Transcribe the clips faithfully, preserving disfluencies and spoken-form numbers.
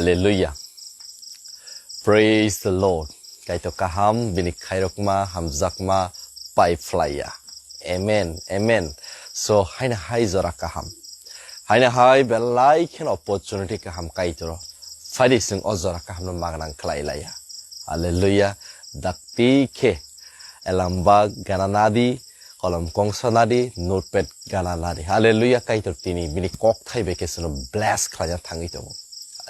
Hallelujah. Praise the Lord. Kaitor kaham, bini khairokma, hamjakma, pai phlaiya. Amen. Amen. So, haina hai jora kaham. Haina hai belai khen opportunity kaham Kaitor. Phaidi sing o jora kaham no magnang khlai laya. Hallelujah. Dakti khe elamba gana nadi, kolom kongsa nadi, notepad gana nadi. Hallelujah, Kaitor tini bini kok thai bai khe chwngno bless khlaina thangwi tongo.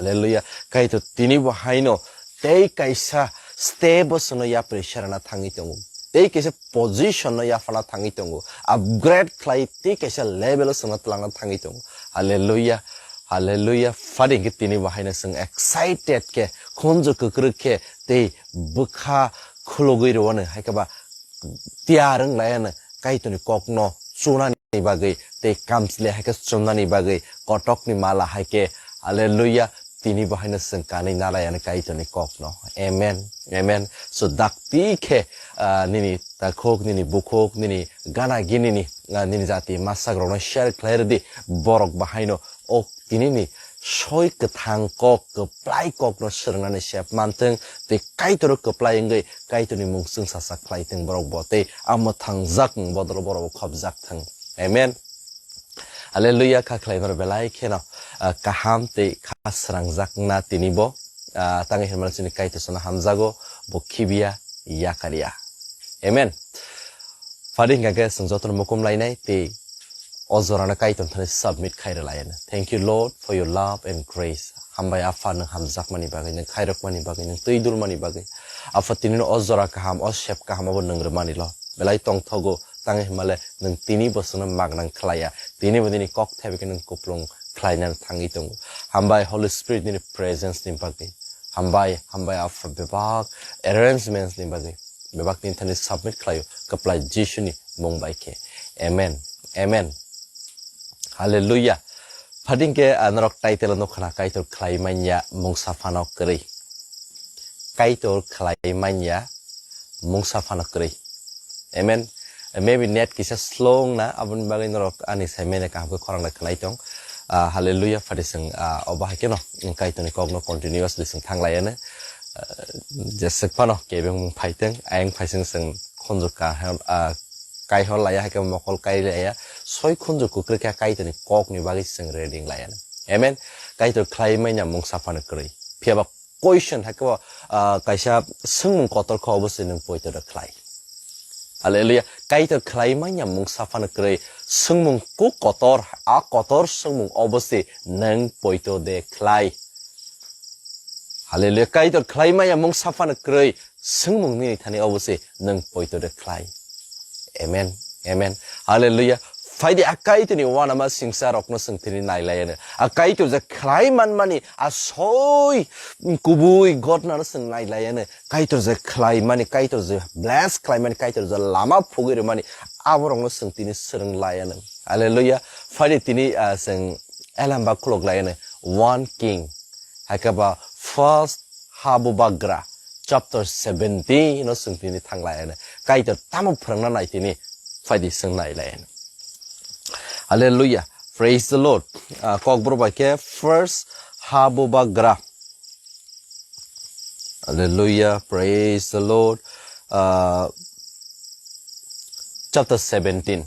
Hallelujah, Kaitor tini bo haino tei kaisa step o chwngno yapri serana thangwi tongo. Tei kaisa position no yaphana thangwi tongo. Upgrade khlai tei kaisa level o chwngno twlangna thangwi tongo. Hallelujah, hallelujah. Phaidi hwnkhe tini bo haino chwng excited khe, khunju kwkrwk khe tei bwkha khulugwi rwano, hai khe ba tiyar wng laiano Kaitorni kokno chunani bagwi tei kamchle hai khe chumnani bagwi kotokni mala hai khe, hallelujah, tini bo haino chwng kanwi nalaiano Kaitorni kokno. Amen, amen. So dakti khe, ah, nini takhuk, nini bukhuk, nini gana ginini, ah, nini jati masakrokno share khlai rwdi, borok bo haino o tinini soi kwthang kok, kwplai kokno swrwngnani sep manthwng, tei Kaitor kwplai wngwi Kaitorni mung chwngsacha khlai thwng borok bo, tei a mwthangjak bodolo borok bo khopjak thwng. Amen. Hallelujah, kha khlaibar belai kheno, ah, kaham tei kha srangjakna tini bo, ah, tangwi hinmano chini Kaitor sono hamjago, bo khibiya, yakarya. Amen. Phaidi hwnkha khe chwng jotono mukum lainai tei o jorano Kaitor thani submit khai rwlaiano. Thank you, Lord, for your love and grace. Hambai Apha, nwng hamjakmani bagwi, nwng khairokmani bagwi, nwng twi dulmani bagwi. Apha, tinino o jora kaham, o sep kaham abo nwng rwmani lo. Belai tongthogo, tangwi hwnmale nwng tini bo chwngno magnang khlaiya. Tini bo nini kok thaibai khe nwng kuplung khlaina thangwi tongo. Hambai Holy Spirit, nini presence ni bagwi. Hambai, hambai Apha, bebak arrangements ni bagwi. Bebak tini thani submit khlaio, kwplai Jisuni mung bai khe. Amen. Amen. Hallelujah. Phaidi hwnkhe, ah, norok title no khna, Kaitor khlai manya mungsa phano kwrwi. Kaitor khlai manya mungsa phano kwrwi. Amen. Maybe net kisa slow wngna, aboni bagwi norok ani sai manya kaham khe khorang lai khnai tong. Ah, hallelujah. Phaidi chwng, ah, obo hai kheno Kaitorni kokno continuously chwng thang laiano. Ah, jeswk phano kebeng mung phaiteng, ayang phaising chwng khunju kahor, ah, kaihor laiya, hai khe mokol kai laiya, soi khunju kwkrwi khe Kaitorni kokni bagwi chwng ready wng laiya. Amen. Kaitor khlai manya mungsa phano kwrwi. Phiya ba question hai khe bo, ah, kaisa swngmung kotor khe obo se nwng poito de khlai. Hallelujah. Kaitor khlai manya mungsa phano kwrwi swngmung kuk kotor, a kotor swngmung obo se nwng poito de khlai. Hallelujah. Kaitor khlai manya mungsa phano kwrwi swngmung nini thani obo se nwng poito de khlai. Amen. Amen. Hallelujah. Phaidi a Kaitorni uanama singsa rokno chwng tini nai laiano. A Kaitor je khlai manmani a soi kubui gotnano chwng nai laiano. Kaitor je khlai mani, Kaitor je bless khlai mani, Kaitor je lama phugwi rwmani, aborokno chwng tini swrwng laiano. Hallelujah. Phaidi tini, ah, chwng elamba khulok laiano. One King. Hai khe ba first Habubagra chapter seventeen no chwng tini thang laiano. Kaitor tamo phwrwngna nai tini phaidi chwng nai laiano. Hallelujah. Praise the Lord. Ah, kokborok bai khe first Habubagra. Hallelujah. Praise the Lord. Ah, chapter seventeen,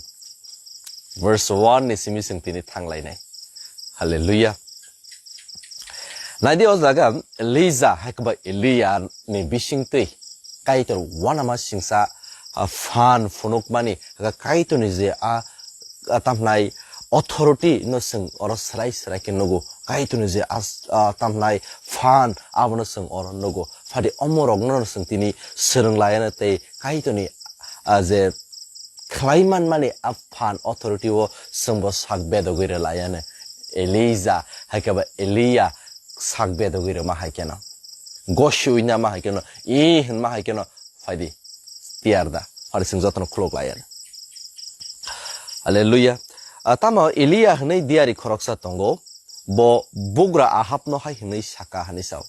verse one ni simi chwng tini thang lainai. Hallelujah. Naidi o jaga Elija hai khe ba Eliya ni bisingtwi Kaitor uanama singsa, ah, phan phunukmani, Kaitorni je a, a tamhnai authority no chwng oro swrai swrai khe nugo. Kaitorni je a, a tamhnai phan abono chwng oro nugo. Phaidi omorokno chwng tini swrwng laiano tei Kaitorni, ah, je khlai manmani a phan authority o chwngbo sak bedogwi rwlaiano. Elija hai khe ba Eliya sak bedogwi rwma hai kheno, gosiwi nama hai kheno, i hwnma hai kheno, phaidi tiyar da, phaidi chwng jotono khulok laiano. Hallelujah. Ah, tamo Eliya hwnwi diyari khoroksa tongo, bo bugra Ahabno hai hwnwi saka hwnwi sao.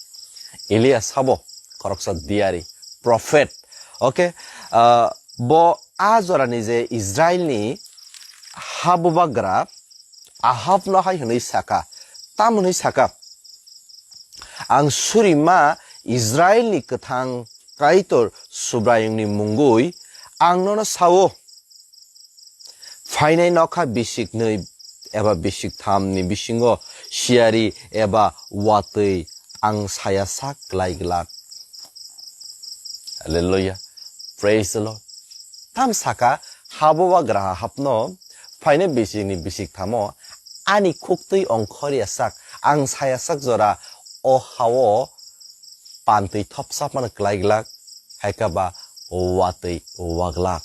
Eliya sabo khoroksa diyari, prophet. Okay, ah, bo a jorani je Israelni habubagra Ahabno hai hwnwi saka, tamo hwnwi saka, Ang surima Israilni kwthang Kaitor Subraiyungni mungwi ang nono sao, phainai nokha bisik nwi eba bisik thamni bisingo siyari eba watwi ang saya sak klai glak. Hallelujah. Praise the Lord. Tam saka, habo ba graha hapno phainai bisikni bisik thamo ani khuktwi ongkhorya sak, ang saya sak jora o hao pantwi thopsa phano klai glak, hai khe ba watwi waglak.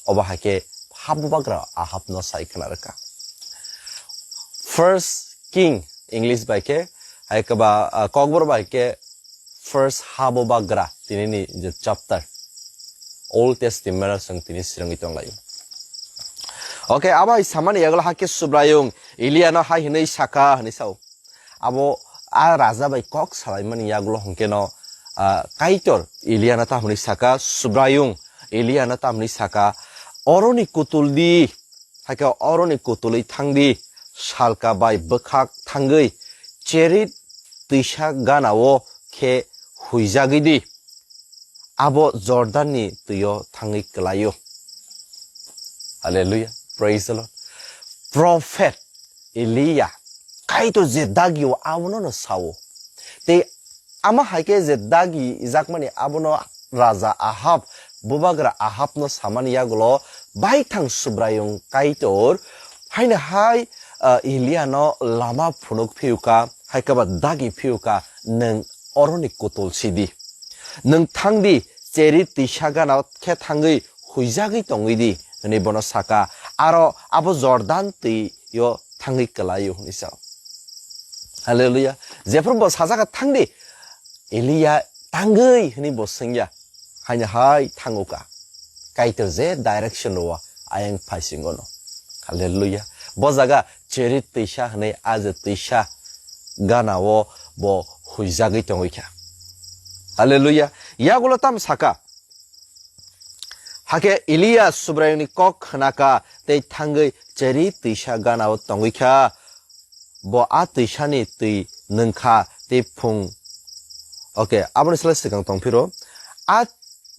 Obo hai khe habo bagra Ahabno sai khna rwkha. First King, English bai khe, hai khe ba, ah, Kokborok bai khe First Habo Bagra, tini ni je chapter, Old Testament o chwng tini swrwngwi tong lai. Okay, abo hai samani yagulo hakhe Subraiyung Eliano hai hwnwi sakha hwnwi sao. Abo a raja bai kok salaimani yagulo hwnkhe no, ah, Kaitor Eliano tamni saka, Subraiyung Eliano tamni saka, "Oroni kutul di, hakhe oroni kutulwi thang di, salka bai bwkhak thangwi Cherit twisa gana-o khe huijagwi di." Abo Jordanni twio thangwi kwlaio. Hallelujah. Praise the Lord. Prophet Elia, Kaitor je dagio abono no sao. Tei ama hai khe je dagi ijakmani abono Raja Ahab, bubagra Ahabno samani yagulo baithang Subraiyung Kaitor haino hai, ah, Eliano lama phunuk phiuka, hai khe ba dagi phiuka, "Nwng oroni kutul sidi. Nwng thang di, Cherit twisa gana khe thangwi huijagwi tongwi di," hwnwi bono saka. Aro abo Jordan twio thangwi kwlaio hwnwi sao. Hallelujah. Jephru bo sajaka, "Thang di, Elia tangwi," hwnwi bo swngya. Haino hai thango ka. Kaitor je direction rwo ayang phaisingono. Hallelujah. Bo jaga Cherit twisa hwnwi a je twisa gana-o bo huijagwi tongwi kha. Hallelujah. Yagulo tam saka. Hakhe Elia Subraiyungni kok khnaka tei thangwi Cherit twisa gana-o tongwi kha. Bo a twisani twi nwngkha tei phung. Okay, aboni slai swkang tongphiro. A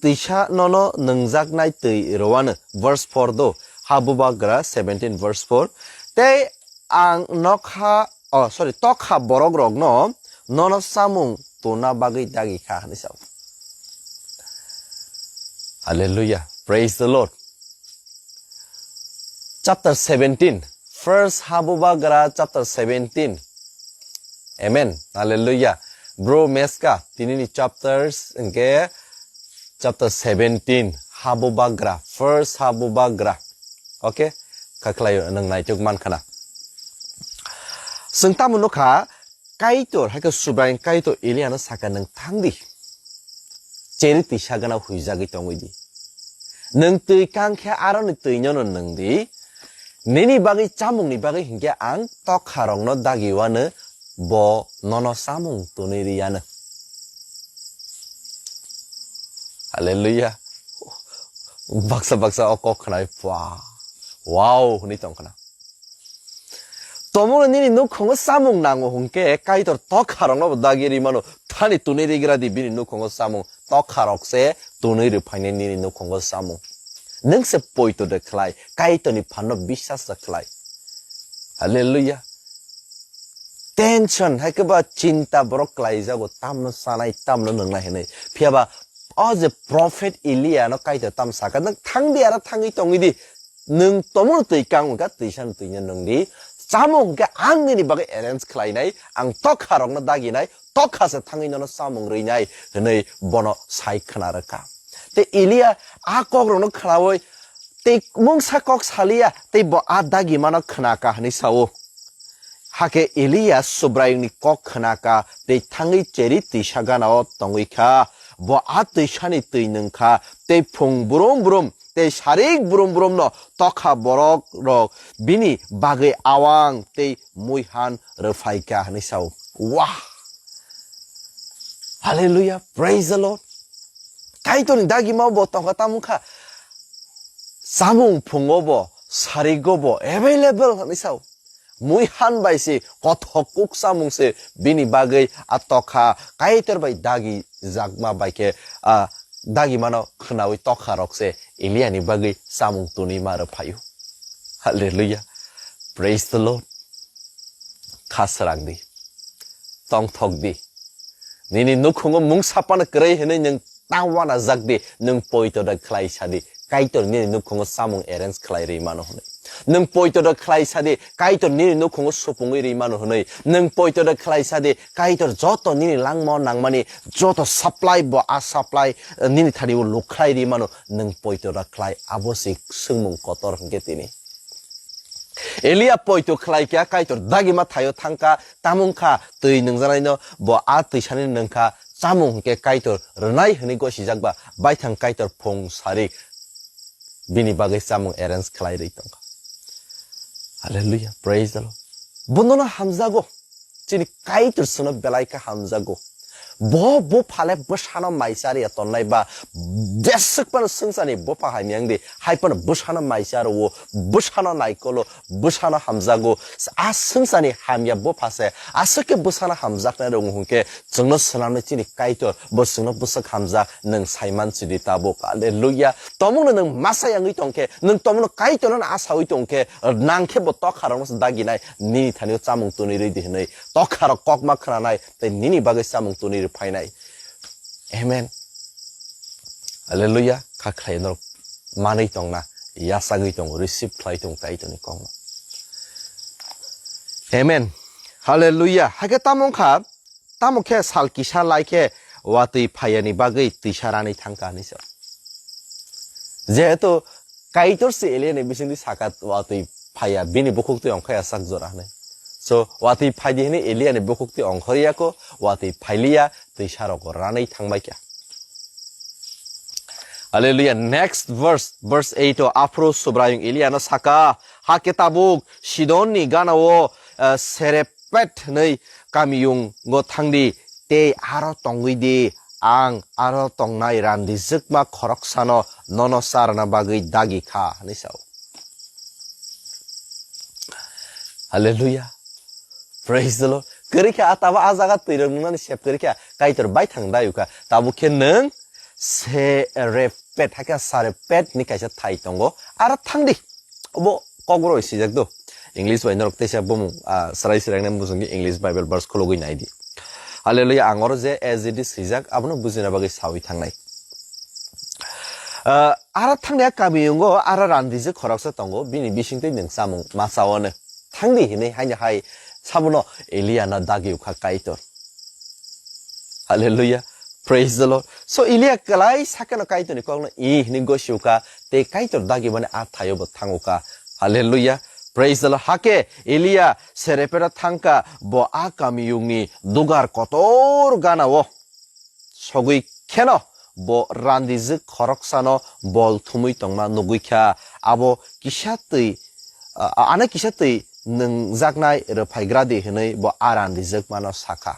twisa nono nwngjaknai twi rwano. Verse four do. Ha bubagra seventeen verse four. Tei ang nokha, oh, sorry, tokha borok rokno nono samung tuna bagwi dagi kha hwnwi sao. Hallelujah. Praise the Lord. Chapter seventeen. First Habubagra chapter seventeen. Amen. Hallelujah. Bro Meska, tinini chapters hwnkhe chapter seventeen, Habubagra, First Habubagra. Okay? Kakhlai nwng naituk mankha na. Chwng tamo nukha, Kaitor, hai khe Subraiyung Kaitor Eliano sakha, "Nwng thang di. Cheri twi sagana huijagwi tongwi di. Nwng twi kang khe aroni twino no nwng di. Nini bagwi chamungni bagwi hinkhe ang tokharokno dagi wano, bo nono chamung twnwi riyano." Hallelujah. Baksa baksa o kok khnai, "Wow, wow," hwnwi tong khna. Tomono nini nukhungo chamung nango hwnkhe Kaitor tokharokno bo dagi rimano, thani twnwi rigra di bini nukhungo chamung, tokharok se twnwi rwphainai nini nukhungo chamung. Nwng se poito de khlai, Kaitorni phanno biswas de khlai. Hallelujah. Tension, hai khe ba chinta borok klaijago, tamno chanai, tamno nwngnai hinwi. Phiya ba o je prophet Eliano Kaitor tam sakha, "Nwng thang di, aro thangwi tongwi di. Nwng tomono twi kang wngkha, twisano twino nwng di. Chamung hwnkhe ang nini bagwi arrange khlainai, ang tokharokno daginai, tokha se thangwi nono chamung rwinai," hwnwi bono sai khna rwkha. Tei Elia a kokrokno khnaui tei mungsa kok saliya, tei bo a dagimano khnaka hwnwi sao. Hakhe Elia Subraiyungni kok khnaka tei thangwi cheri twisa gana-o tongwi kha. Bo a twisani twi nwng kha, tei phung brum brum tei sarik brum brumno tokha borok rok bini bagwi awang tei muihan rwphai kha hwnwi sao. Wah! Hallelujah, praise the Lord. Kaitorni dagima bo tongkha tamo kha. Chamung phungo bo, sarigo bo available hwnwi sao. muihan bai se, kothok kuk samung se, bini bagwi a tokha Kaitor bai dagi jakma bai khe, a dagi mano khwnaui tokha rok se Eliani bagwi samung tunui ma rw phaio. Hallelujah. Praise the Lord. Kha srang di. Tongthok di. Nini nukhungo mungsa phano kwrwi hwnwi nwng ta uanajak di, nwng poito da khlai sa di, Kaitor nini nukhungo samung arrange khlai rwi mano hwnwi. Nwng poito da khlai sa di, Kaitor nini nukhungo supungwi rwi mano hwnwi. Nwng poito da khlai sa di, Kaitor joto nini langmao nangmani joto supply bo a supply, eh, nini thani o luk khlai rwi mano. Nwng poito da khlai, abo se swngmung kotor hwnkhe tini. Elia poito khlai kha, Kaitor dagima thaio thangkha, tamung kha twi nwngjanaino bo a twisani nwngkha, chamung hwnkhe Kaitor rwnai hwnwi gosijak ba, baithang Kaitor phung sari bini bagwi chamung arrange khlai rwi tongkha. Hallelujah, praise the Lord. Bonono hamjago, chini Kaitor chwngno belai khe hamjago. Bo buphale bwsano mai chariya tonnai ba, jeswk phano swngcharni bupha hamya wngdi, hai phano bwsano mai charo, bwsano naikolo, bwsano hamjago. A swngcharni hamya bupha se, aswk khe bwsano hamjaknai rok wng hwnkhe chwngno swnamnai chini Kaitor, bo chwngno bwswk hamjak, nwng saiman sidi tabuk. Hallelujah. Tomungno nwng masa yangwi tongkhe, nwng tomungno Kaitorno asaui tongkhe, nangkhe bo tokharokno se daginai, nini thani o chamung twnwi rwdi hwnwi tokharok kokma khwnanai, tei nini bagwi chamung twnwi rw phainai. Amen. Hallelujah. Kha khlai norok manwi tongna, yachagwi tongo, receive khlai tongo Kaitorni kokno. Amen. Hallelujah. Hakhe tamo wngkha, tamo khe sal kisa lai khe watwi phaiyani bagwi twisa ranwi thangkha hinwi sa. Jehetu Kaitor se Eliani bisingtwi saka watwi phaiya, bini bukhuk twi ongkhaiya sak jora hinwi. So, watwi phaidi hinwi Eliani bukhuk twi ongkhoriyako, watwi phailiya, twisarok ranwi thangbaikha. Hallelujah. Next verse, verse eight o, aphuru Subraiyung Eliano saka, "Hakhe tabuk Sidonni ganao, eh, Serepet hinwi kamiyungo thangdi, tei aro tongwi di, ang aro tongnai randijwkma khoroksano nono charwna bagwi dagi kha," hinwi sao. Hallelujah. Praise the Lord. Kwrwi kha, a tabo a jaga twi rok nungnani sep kwrwi kha, Kaitor baithang dayukha. Tabuk khe nwng Serepet, hakhe Sarepet ni kaisa thai tongo. Aro thangdi. Obo kokborok swijak do. English bai norok teisa bumung, ah, srai srai nang bujung English Bible verse khulugwi naidi. Hallelujah. Ang oro je as it is swijak, abono bujina bagwi sawi thangnai. Ah, aro thangdi a kamiyungo aro randijwk khoroksa tongo, bini bisingtwi nwng chamung ma chaono. Thangdi hinwi haino hai sabono Eliano dagi ukha Kaitor. Hallelujah. Praise the Lord. So Elia kwlai sakeno Kaitorni kokno i hinwi gosi ukha, tei Kaitor dagi mani a thaio bo thang ukha. Hallelujah. Praise the Lord. Hakhe Elia Serepeta thangkha, bo a kamiyungni dugar kotor ganao sogwi kheno bo randijwk khoroksano bol thumwi tongma nugwi kha. Abo kisa twi, a-, ano kisa twi nwngjaknai rwphaigradi hinwi bo a randijwkmano sakha.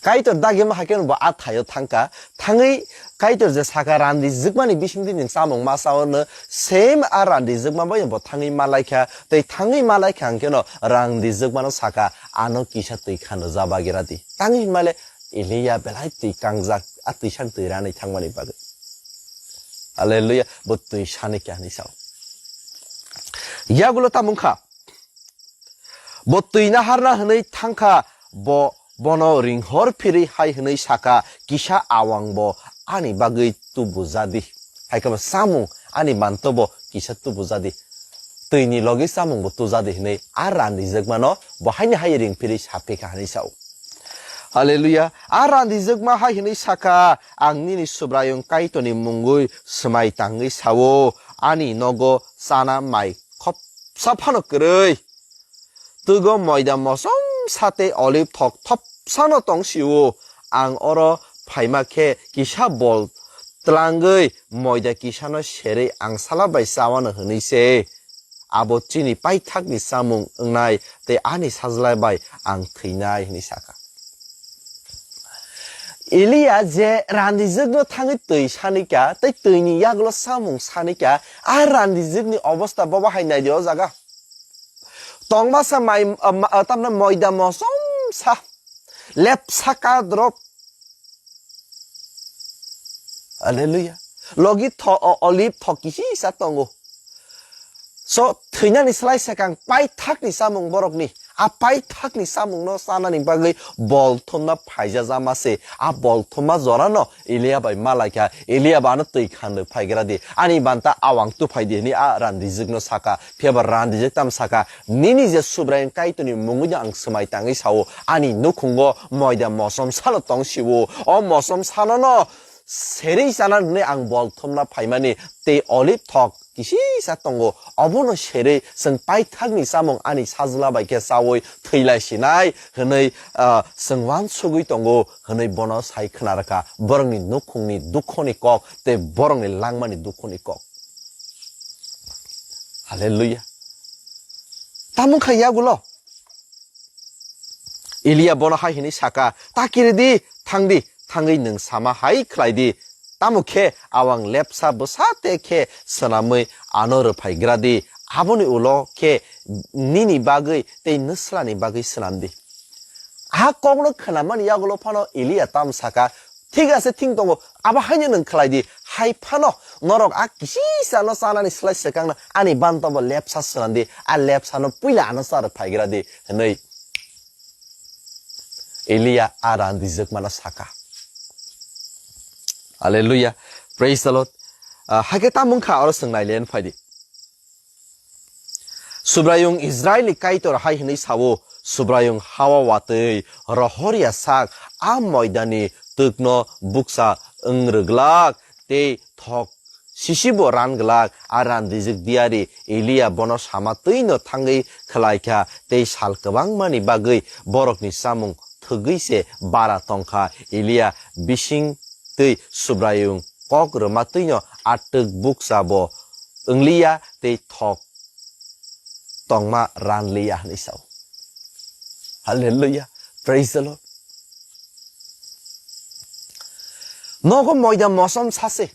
Kaitor dagima hakhe bo a thaio thangkha. Thangwi Kaitor je saka randijwkmani bisingtwi nwng chamung ma chaono, same a randijwkma bai bo thangwi malaikha. Tei thangwi malaikha hwnkhe no randijwkmano saka, "Ano kisa twi khano ja bagiradi." Tangwi hinmale Eliya belai twi kangjak, a twisang twi ranwi thangmani bagwi. Hallelujah, bo twi sani kya hinwi sao. Yagulo tamung kha, bo twi naharna hinwi thangkha, bo, bono ringhor phirwi hai hinwi saka, "Kisa awang bo ani bagwi tubu jadi." Hai khe bo samung ani manto bo kisa tubu jadi. Twini logi samung bo tujadi hinwi a randijwkmano bo haini hai ring phirwi saphi kha hinwi sao. Hallelujah. A randijwkma hai hinwi saka, "Ang nini Subraiyung Kaitorni mungwi swmai tangwi sao, ani nogo chana mai khopsa phano kwrwi. Twgo moida mosongsa tei olive thok thopsano tong sio. Ang oro phaima khe kisa bol tlangwi moida kisano serwi angsala bai chawano hwnwi se. Abo chini paithakni chamung wngnai tei ani sajla bai ang thwinai," hwnwi saka. Eliya je randijwkno thangwi twi sanikha tei twini yagulo samung sanikha, a randijwkni obostha bobo hai naidi o jaga. Tongmasa mai, ah, ma-, ah, tamna moida mosom sa. Lepsa kadrop. Hallelujah. Logi tho-, o-, olive thok kisi sa tongo. So, thwinani slai sekang paithakni samung borokni. A paithakni samungno chanani bagwi bol thumna phaijajama se. A bol thumma jorano Elia bai malaikha. Elia ba ano twi khandwi phaigra di. Ani banta awang tuphai di hwnwi a randijwkno saka. Phiya ba randijwk tam saka. Nini je Subraiyung Kaitorni mungwi no ang swmai tangwi sao. Ani nukhungo moida mosom sano tong sio. O mosom sanono serwi chana hwnwi ang bol thumna phaimani tei olive thok kisisa tongo, obono serwi chwng paithakni chamung ani sajla bai khe chaui thwi lai sinai hwnwi, ah, chwng uansugui tongo hwnwi bono sai khna rwkha borokni nukhungni dukhoni kok tei borokni langmani dukhoni kok. Hallelujah. Tamo wngkha yagulo? Elia bono hai hwnwi saka, "Ta kiri di, thang di, thangwi nwng sama hai khlai di." Tamo khe awang lepsa bwsa te khe swnamwi ano rwphaigra di. Aboni ulo khe nini bagwi tei nwslani bagwi swnam di. A kokno khwnamani yagulo phano Elia tamo saka, "Thik ase, thing tongo, abo haino nwng khlai di." Hai phano norok a kisisa no chanani slai swkangno ani bantobo lepsa swnam di, a lepsano puila ano cha rwphaigra di, hwnwi Elia a randijwkmano saka. Hallelujah. Praise the Lord. Ah, hai khe tamo wngkha oro chwng nai len phai di. Subraiyung Israilni Kaitor hai hwnwi sao, Subraiyung hawa watwi rohor ya sak a moidani twkno bukcha wng rwglak tei thok sisibo ran glak. A randijwk diari Elia bono sama twino thangwi khlai kha tei sal kwbangmani bagwi borokni chamung thwgwi se bara tong kha. Elia bising twi Subraiyung kok rwma twino a twk bukcha bo wng liya tei thok tongma ran liya hwnwi sao. Hallelujah. Praise the Lord. Nogo moida mosom sase.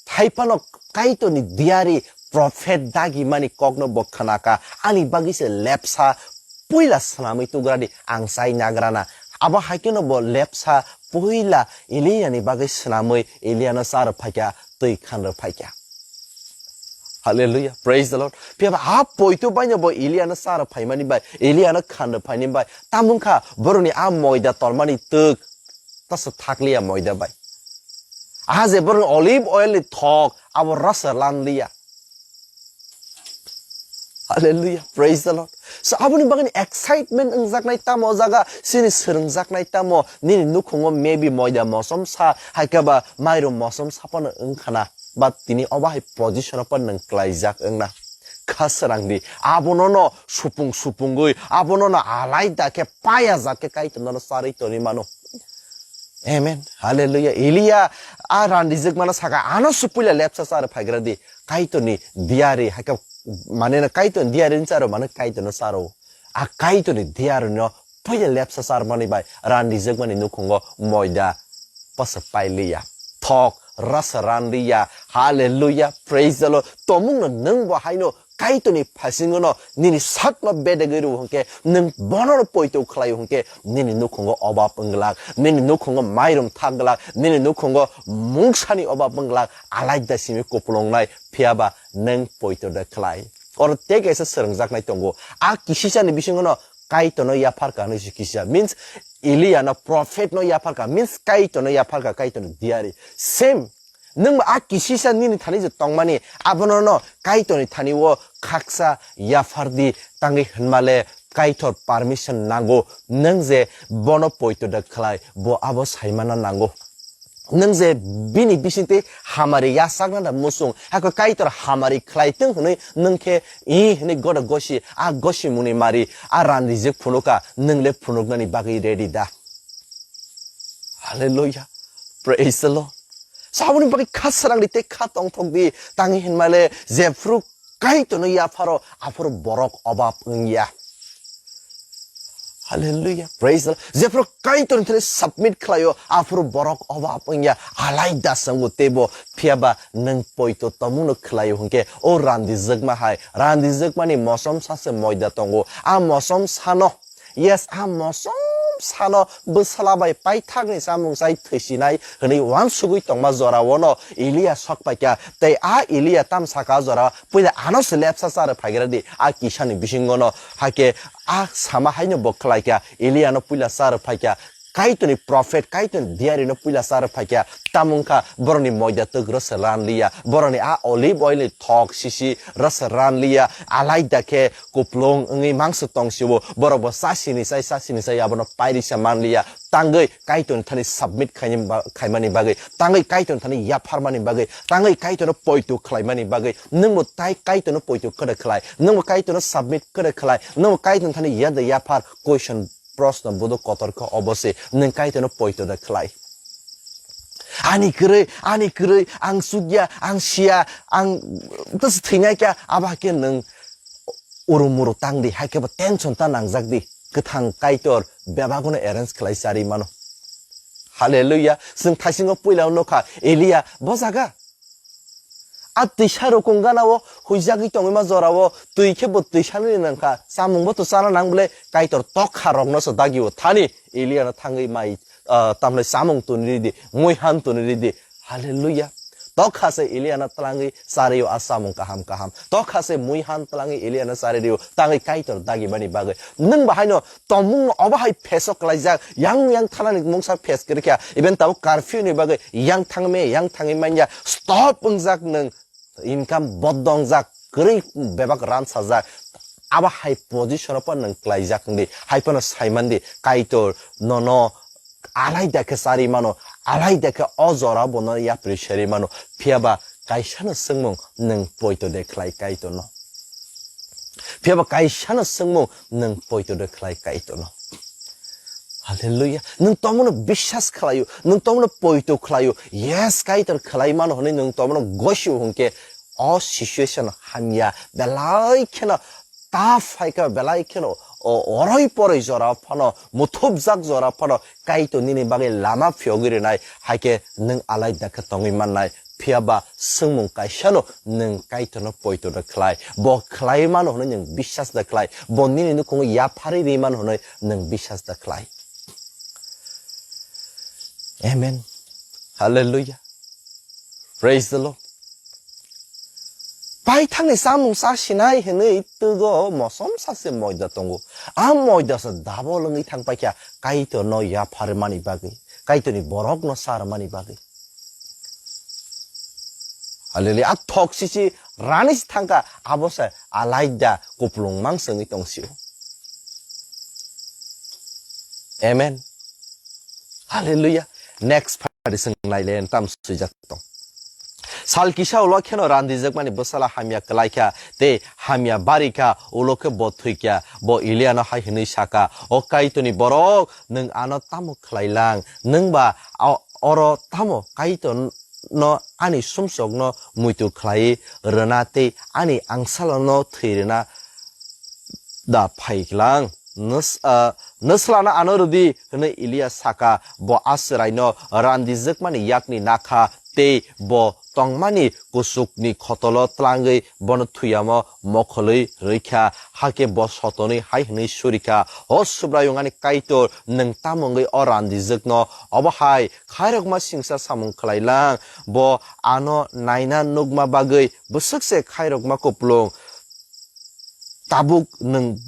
Thaiphano Kaitorni diari prophet dagimani kokno bo khnaka. Ani bagwi se lepsa puila swnamwi tugradi ang chai nagrana. Abo hai kheno bo lepsa puila Eliani bagwi swnamwi Eliano cha rwphaikha, twi khan rwphaikha. Hallelujah. Praise the Lord. Phiya ba a poito baino bo Eliano cha rwphaimani bai, Eliano khan rwphaini bai. Tamo wngkha borokni a moida tormani twk tasa thakliya moida bai. A je borokni olive oil ni thok abo rasa lanliya. Hallelujah. Praise the Lord. So, aboni bagwi excitement wngjaknai tamo jaga, sini swrwngjaknai tamo, nini nukhungo maybe moida mosom sa, haikhe ba mairum mosom sa phano wngkhana, but tini obo hai position o phano nwng klaijak wngna. Kha srang di, abono no supung supungwi, abono no alaida khe payajak khe Kaitor nono charwi tongwi mano. Amen. Hallelujah. Elia a randijwk mano saka, ano se puila lepsa charo phaigra di. Kaitorni diari, haikhe mane na Kaitorni diari ni charo, mane Kaitorno charo. A Kaitorni diari no puila lepsa char mani bai randijwk mani nukhungo moida pasa pailiya. Thok rasa randiya. Hallelujah. Praise the Lord. Tomungno nwng bo haino Kaitorni phasingono nini sakno bedegwi rw hwnkhe, nwng bonono poito khlai hwnkhe, nini nukhungo obab wngglak, nini nukhungo mairum thakglak, nini nukhungo mungsani obab wngglak, alaida simi kupulungnai, phiyaba nwng poito de khlai. Oro tei kaisa swrwngjaknai tongo. A kisisani bisingono Kaitorno yapharka hwnwi se kisa. Means Eliano prophet no yapharka. Means Kaitorno yapharka, Kaitorni diari. Same. Nwng ba a kisisa nini thani je tongmani, abono no Kaitorni thani o khaksa yaphardi tangwi hwnmale Kaitor permission nango. Nwng je bono poito da khlai, bo abo saimana nango. Nwng je bini bisingtwi hamari yasakna da muchung, hakhe Kaitor hamari khlai tong hwnwi nwng khe i hwnwi goda gosi, a gosi muni mari, a randijwk phunuka, nwng le phunuknani bagwi ready da? Hallelujah. Praise the Lord. Saboni bagwi kha srang di tei kha tongthok di, tangwi hinmale jephru Kaitorno yapharo, aphuru borok obab wngya. Hallelujah. Praise the Lord. Jephru Kaitor thani submit khlaio, aphuru borok obab wngya, alai da sango tebo, phiyaba nwng poito tomungno khlaio hwnkhe, o randijwkma hai, randijwkmani mosom sase moida tongo. A mosom sano, yes, a mosom sano bwsala bai paithakni chamung chai thwisinai hwnwi uansugwi tongma joraono Elia sok paikha. Tei a Elia tam saka jora, puila ano se lepsa chara phaigra di, a kisani bisingono. Hakhe a sama haino bo khlaikha, Eliano puila chara phaikha, Kaitorni prophet, Kaitorni diarino puila chara phaikha, tamo wngkha borokni moida twk rwsa ran liya, borokni a olive oil ni thok sisi rwsa ran liya, alai da khe kuplung wngwi mangsa tong sio, borok bo chasini chai, chasini chai abono pairisa man liya, tangwi Kaitorni thani submit khaini ba-, khaimani bagwi, tangwi Kaitorni thani yapharmani bagwi, tangwi Kaitorno poito khlaimani bagwi, nwngbo tai Kaitorno poito kwrwi khlai, nwngbo Kaitorno submit kwrwi khlai, nwngbo Kaitorni thani yada yaphar question prosno bodo kotor khe obo se, nwng Kaitorno poito da khlai. Ani kwrwi, ani kwrwi, ang chukya, ang siya, ang tasi thwinai kya, abo hakhe nwng uru muru tang di, hakhe bo tension ta nangjak di. Kwthang Kaitor bebagono arrange khlai chari mano. Hallelujah. Chwng thaisingo puila nukha, Elia bo jaga. A twisa rukung gana o huijagwi tongwi ma jora o twi khe bo twisa nini nangkha. Chamung bo to chana nang bwle Kaitor tokha rokno se dagi o thani Elia no thangwi mai, ah, tamle chamung tuni ridi, mui han tuni ridi. Hallelujah. Tokha se Elia no twlangwi chari o a chamung kaham kaham. Tokha se mui han twlangwi Elia no chari rio tangwi Kaitor dagi bani bagwi. Nwng bahai no tomung obo hai face o klaijak, yang yang thanani mungsa face kwrwi kha, even tabuk curfew ni bagwi yang thangme, yang thangwi manya, stop wngjak nwng, income bodongjak, kwrwi bebak ran sajak, abo hai position o pa nwng klaijak wngdi, hai phano saimandi, Kaitor nono alai da khe chari mano, alai da khe o jora bono yapri seri mano, phiyaba kaisano swngmung nwng poito de khlai Kaitorno. Phiyaba kaisano swngmung nwng poito de khlai Kaitorno. Hallelujah. Nwng tomono biswas khlaio, nwng tomono poito khlaio. Yes, Kaitor khlai mano hwnwi nwng tomono gosio hwnkhe o situation hamya belai kheno tough hai khe belai kheno o oroi poroi jora phano muthupjak jora phano Kaitor nini bagwi lama phiyogwi rinai hai khe nwng alai da khe tongwi mannai. Phiyaba swngmung kaisano nwng Kaitorno poito da khlai. Bo khlai mano hwnwi nwng biswas da khlai. Bo nini nukhungo yapharwi ri mano hwnwi nwng biswas da khlai. Amen. Hallelujah. Praise the Lord. Paithakni chamung chasinai hwnwi twgo mosom sase moida tongo. A moida se double wngwi thang paikha Kaitorno yapharmani bagwi, Kaitorni borokno sarmani bagwi. Hallelujah. A thok sisi rani se thangkha, abo se alaida kuplung mang se wngwi tong sio. Amen. Hallelujah. Next phari swng naile tam swijak tong. Sal kisa ulo kheno randijakmani bwsala hamya kwlaikha tei hamya barikha, ulo khe bo thwikha. Bo Eliano hai hwnwi saka, "O Kaitorni borok, nwng ano tamo khlai lang? Nwng ba o-, oro tamo Kaitorno ani sumsokno muitu khlai rwna tei ani angsalono thwi rwna da phai lang? Nws-, ah, nwslano ano rwdi," hwnwi Elia saka. Bo a chwraino randijakmani yakni nakha tei bo tongmani kuchukni khotolo tlangwi bono thwiyamo mokholwi rwikha. Hakhe bo sotonwi hai hwnwi surikha, "O Subraiyung ani Kaitor, nwng tamo wngwi o randijakno obo hai khairokma singsa samung khlai lang? Bo ano naina nukma bagwi bwswk se khairokma kuplung. Tabuk nwng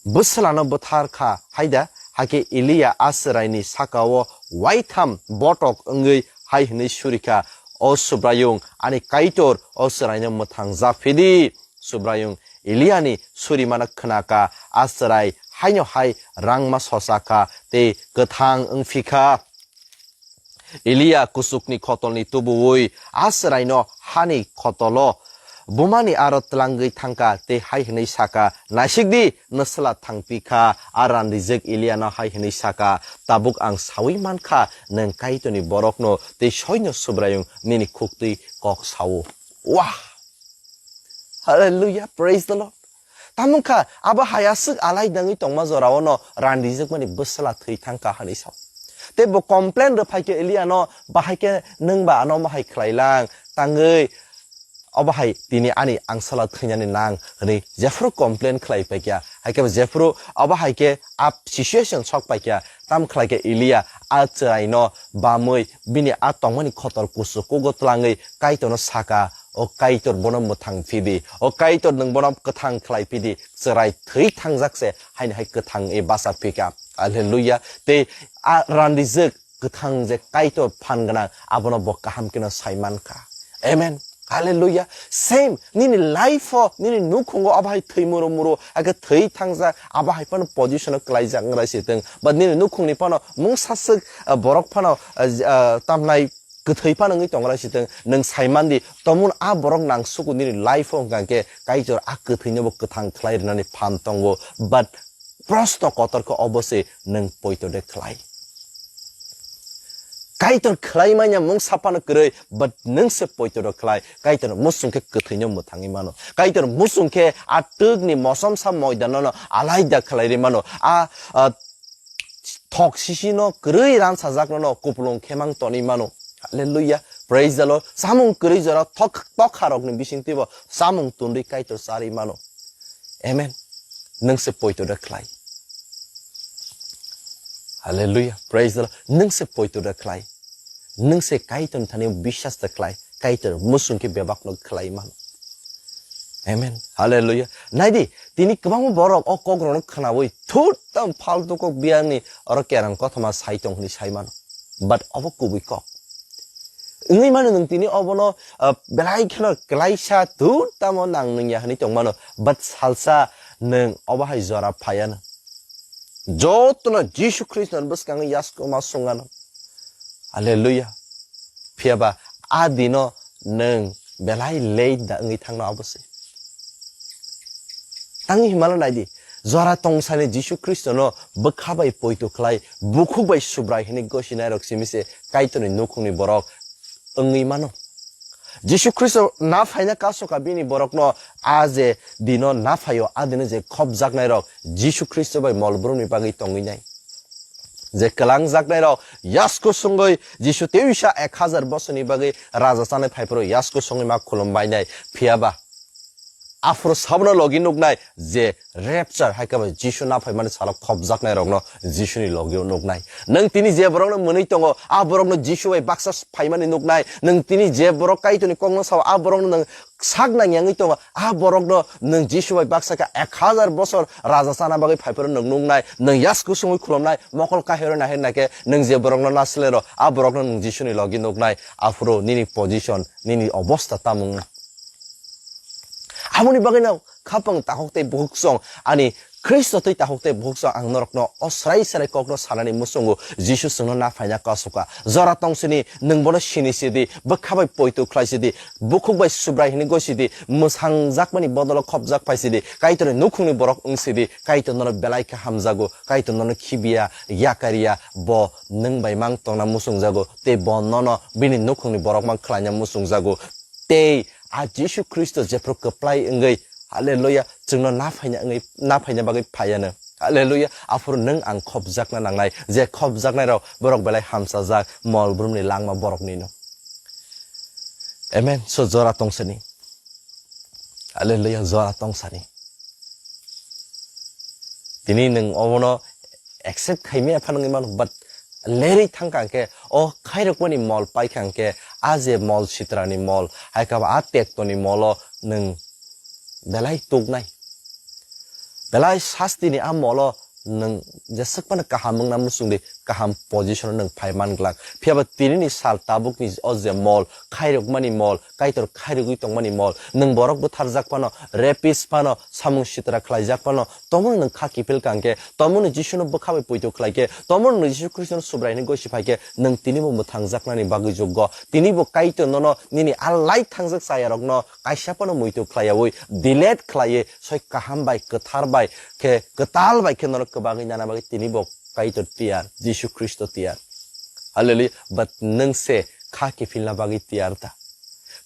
bwslano bwthar kha hai da?" Hakhe Elia a chwraini saka-o waitham botok wngwi hai hwnwi surikha, "O Subraiyung, ani Kaitor, o chwraino mwthang japhidi." Subraiyung Eliani surimano khnaka, a chwrai haino hai rangma sochakha tei kwthang wngphikha. Elia kuchukni khotolni tubuwi a chwraino hani khotolo bumani aro tlangwi thangkha tei hai hwnwi saka, "Naisikdi, nwsla thangpikha." A randijwk Eliano hai hwnwi saka, "Tabuk ang saui mankha, nwng Kaitorni borokno tei soino Subraiyung nini khuktwi kok sao." Wah! Hallelujah, praise the Lord. Tamo kha, abo hai aswk alai dangwi tongma jorao no randijwkmani bwsla thwi thang kha hwnwi sao. Tei bo complain rwphai khe Elia no, "Bahai khe nwng ba ano omo hai khlai lang, tangwi obo hai tini ani angsala thwinani nang," hwnwi jephuru complain khlai pai kha. Hai khe bo jephuru obo hai khe a situation sok pai kha, tam khlai khe Elia a chwrai no bamwi bini a tongmani khotor kusu kugo twlangwi Kaitor no saka, "O Kaitor, bono mwthang phidi, o Kaitor, nwng bono kwthang khlai phidi, chwrai thwi thangjak se, haini hai kwthang e basa phika." Hallelujah. Tei a randijwk kwthang je Kaitor phan gwnang, abono bo kaham kheno sai man kha. Amen. Hallelujah. Same, nini life o, nini nukhungo abo hai thwi muru muru, ake thwi thangjak, abo hai phano position o kwlaijak wngrai se tong. But nini nukhungni phano mungsa swk, ah, borok phano, ah, j-, ah, tamnai kwthwi phano wngwi tongrai se tong. Nwng sai man di, tomon a borok nang suku nini life o hwnkha khe Kaitor a kwthwino bo kwthang khlai rwnani phan tongo. But proshno kotor khe obo se, nwng poito de khlai? Kaitor khlai manya mungsa phano kwrwi, but nwng se poito de khlai? Kaitor musung khe kwthwino mwthangwi mano. Kaitor musung khe a twkni mosomsa moidano no alaida khlai ri mano. A, a, thok sisi no kwrwi ransajakno no kupulung khemang tonwi mano. Hallelujah. Praise the Lord. Samung kwrwi jora thok, tokha rokni bisingtwi bo samung tundwi Kaitor charwi mano. Amen. Nwng se poito da khlai? Hallelujah. Praise the Lord. Nwng se poito da khlai? Nwng se Kaitor thani biswas da khlai? Kaitor musung khe bebak no khlai mano. Amen. Hallelujah. Naidi, tini kwbangma borok o kok rokno khnaui thut tam faltu kok biyangni oro kerang kothoma sai tong hwnwi sai mano. But obo kubui kok. Wngwi mano nwng tini obono, ah, belai kheno klaisa thut tamo nang nungya hwnwi tong mano. But salsa nwng obo hai jora phaiya no. Jotono Jisu Khristo ni bwskango yasko ma sungano. Hallelujah. Phiya ba a dino nwng belai late da wngwi thangno abo se. Tangwi himala naidi, jora tongsani Jisu Khristono bwkha bai poito khlai, bukhuk bai Subrai hwnwi gosinai rok simi se Kaitorni nukhungni borok wngwi mano. Jisu Khristo na phaina kasoka bini borokno a je dino na phaio, a dino je khopjaknai rok Jisu Khristo bai mol brumni bagwi tongwi nai. Je kwlangjaknai rok yasko sungwi Jisu teisa ek hajar bosorni bagwi raja chanai phaiphuru yasko sungwi ma khulum bainai. Phiya ba aphuru sabono logi nuknai je rapture hai khe ba Jisu na phaimani salo khopjaknai rokno Jisuni logi nuknai. Nwng tini je borokno mwnwi tongo, a borokno Jisu bai baksa phaimani nuknai. Nwng tini je borok Kaitorni kokno sao, a borokno nwng sak nang yangwi tongo, a borokno nwng Jisu bai baksa khe ek hajar bosor raja chana bagwi phaiphuru nwng nuknai, nwng yasku sungwi khulumnai, mokol kahirwi nahir naikhe nwng je borokno nasilero, a borokno nwng Jisuni logi nuknai, aphuru nini position, nini obosta tamo wngna. Aboni bagwino khapang takhuk tei bukhuk song ani Khristo twi takhuk tei bukhuk song ang norokno o srai srai kokno sanani muchungo Jisu chwngno na phaina kasoka. Jora tongsini nwng bono sini sidi, bwkha bai poito khlai sidi, bukhuk bai Subrai hwnwi goi sidi, mwsangjakmani bodolo khopjak phai sidi, Kaitorni nukhungni borok wng sidi, Kaitor nono belai khe hamjago, Kaitor nono khibiya, yakariya, bo nwng bai mang tongna muchungjago, tei bo nono bini nukhungni borok mang khlaina muchungjago. Tei a Jisu Khristo jephru kwplai wngwi, haleluya, chwngno na phaina wngwi, na phaina bagwi phaiano. Haleluya, aphuru nwng ang khopjakna nangnai, je khopjaknairok borok belai hamsajak, mol brumni langma boroknino. Amen. So jora tongsani. Haleluya, jora tongsani. Tini nwng obono accept khaimaya phano wngwi mano, but lerwi thangkha hwnkhe, o khairokmani mol paikha hwnkhe, a je mol sitrani mol, hai khe bo a tektoni molo nwng belai tuknai. Belai sastini a molo nwng jeswk phano kaham wngna muchungdi, kaham position o nwng phai man glak. Phiya ba tinini sal tabukni o je mol, khairokmani mol, Kaitor khairogwi tongmani mol. Nwng borok bwtharjak phano, rapist phano, samung sitra khlaijak phano, tomoni nwng kha kiphil kha hwnkhe, tomoni Jisuno bwkha bai poito khlai khe, tomoni nwng Jisu Khristono Subrai hwnwi gosi phai khe, nwng tinibo mwthangjaknani bagwi joggo. Tinibo Kaitor nono nini a light thangjak chayarokno kaisa phano muitu khlaiyaui, delete khlaiwi, soi kaham bai, kwthar bai khe, kwtal bai khe nono kwbangwi nana bagwi tinibo Kaitor tiyar, Jisu Khristo tiyar. Hallelujah. But nwng se kha kiphilna bagwi tiyar ta?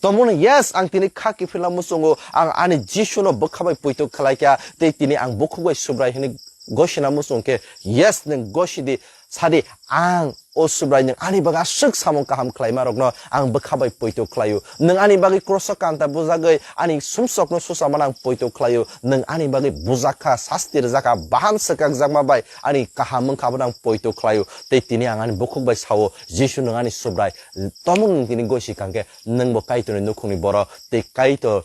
Tomoni, yes, ang tini kha kiphilna muchungo, ang ani Jisuno bwkha bai poito khlaikha, tei tini ang bukhuk bai Subrai hwnwi gosina muchung khe, yes, nwng gosidi, sadi, ang o Subrai, nwng ani bagwi aswk samung kaham khlaima rokno ang bwkha bai poito khlaio. Nwng ani bagwi kroso kanta bujagwi ani sumsokno susamano ang poito khlaio. Nwng ani bagwi bujakha, sasti rwjakha, bahan swkakjakma bai ani kaham wngkha, abono ang poito khlaio. Tei tini ang ani bukhuk bai sao, Jisu, nwng ani Subrai, tomung nwng tini gosi kangkhe, nwng bo Kaitorni nukhungni borok, tei Kaitor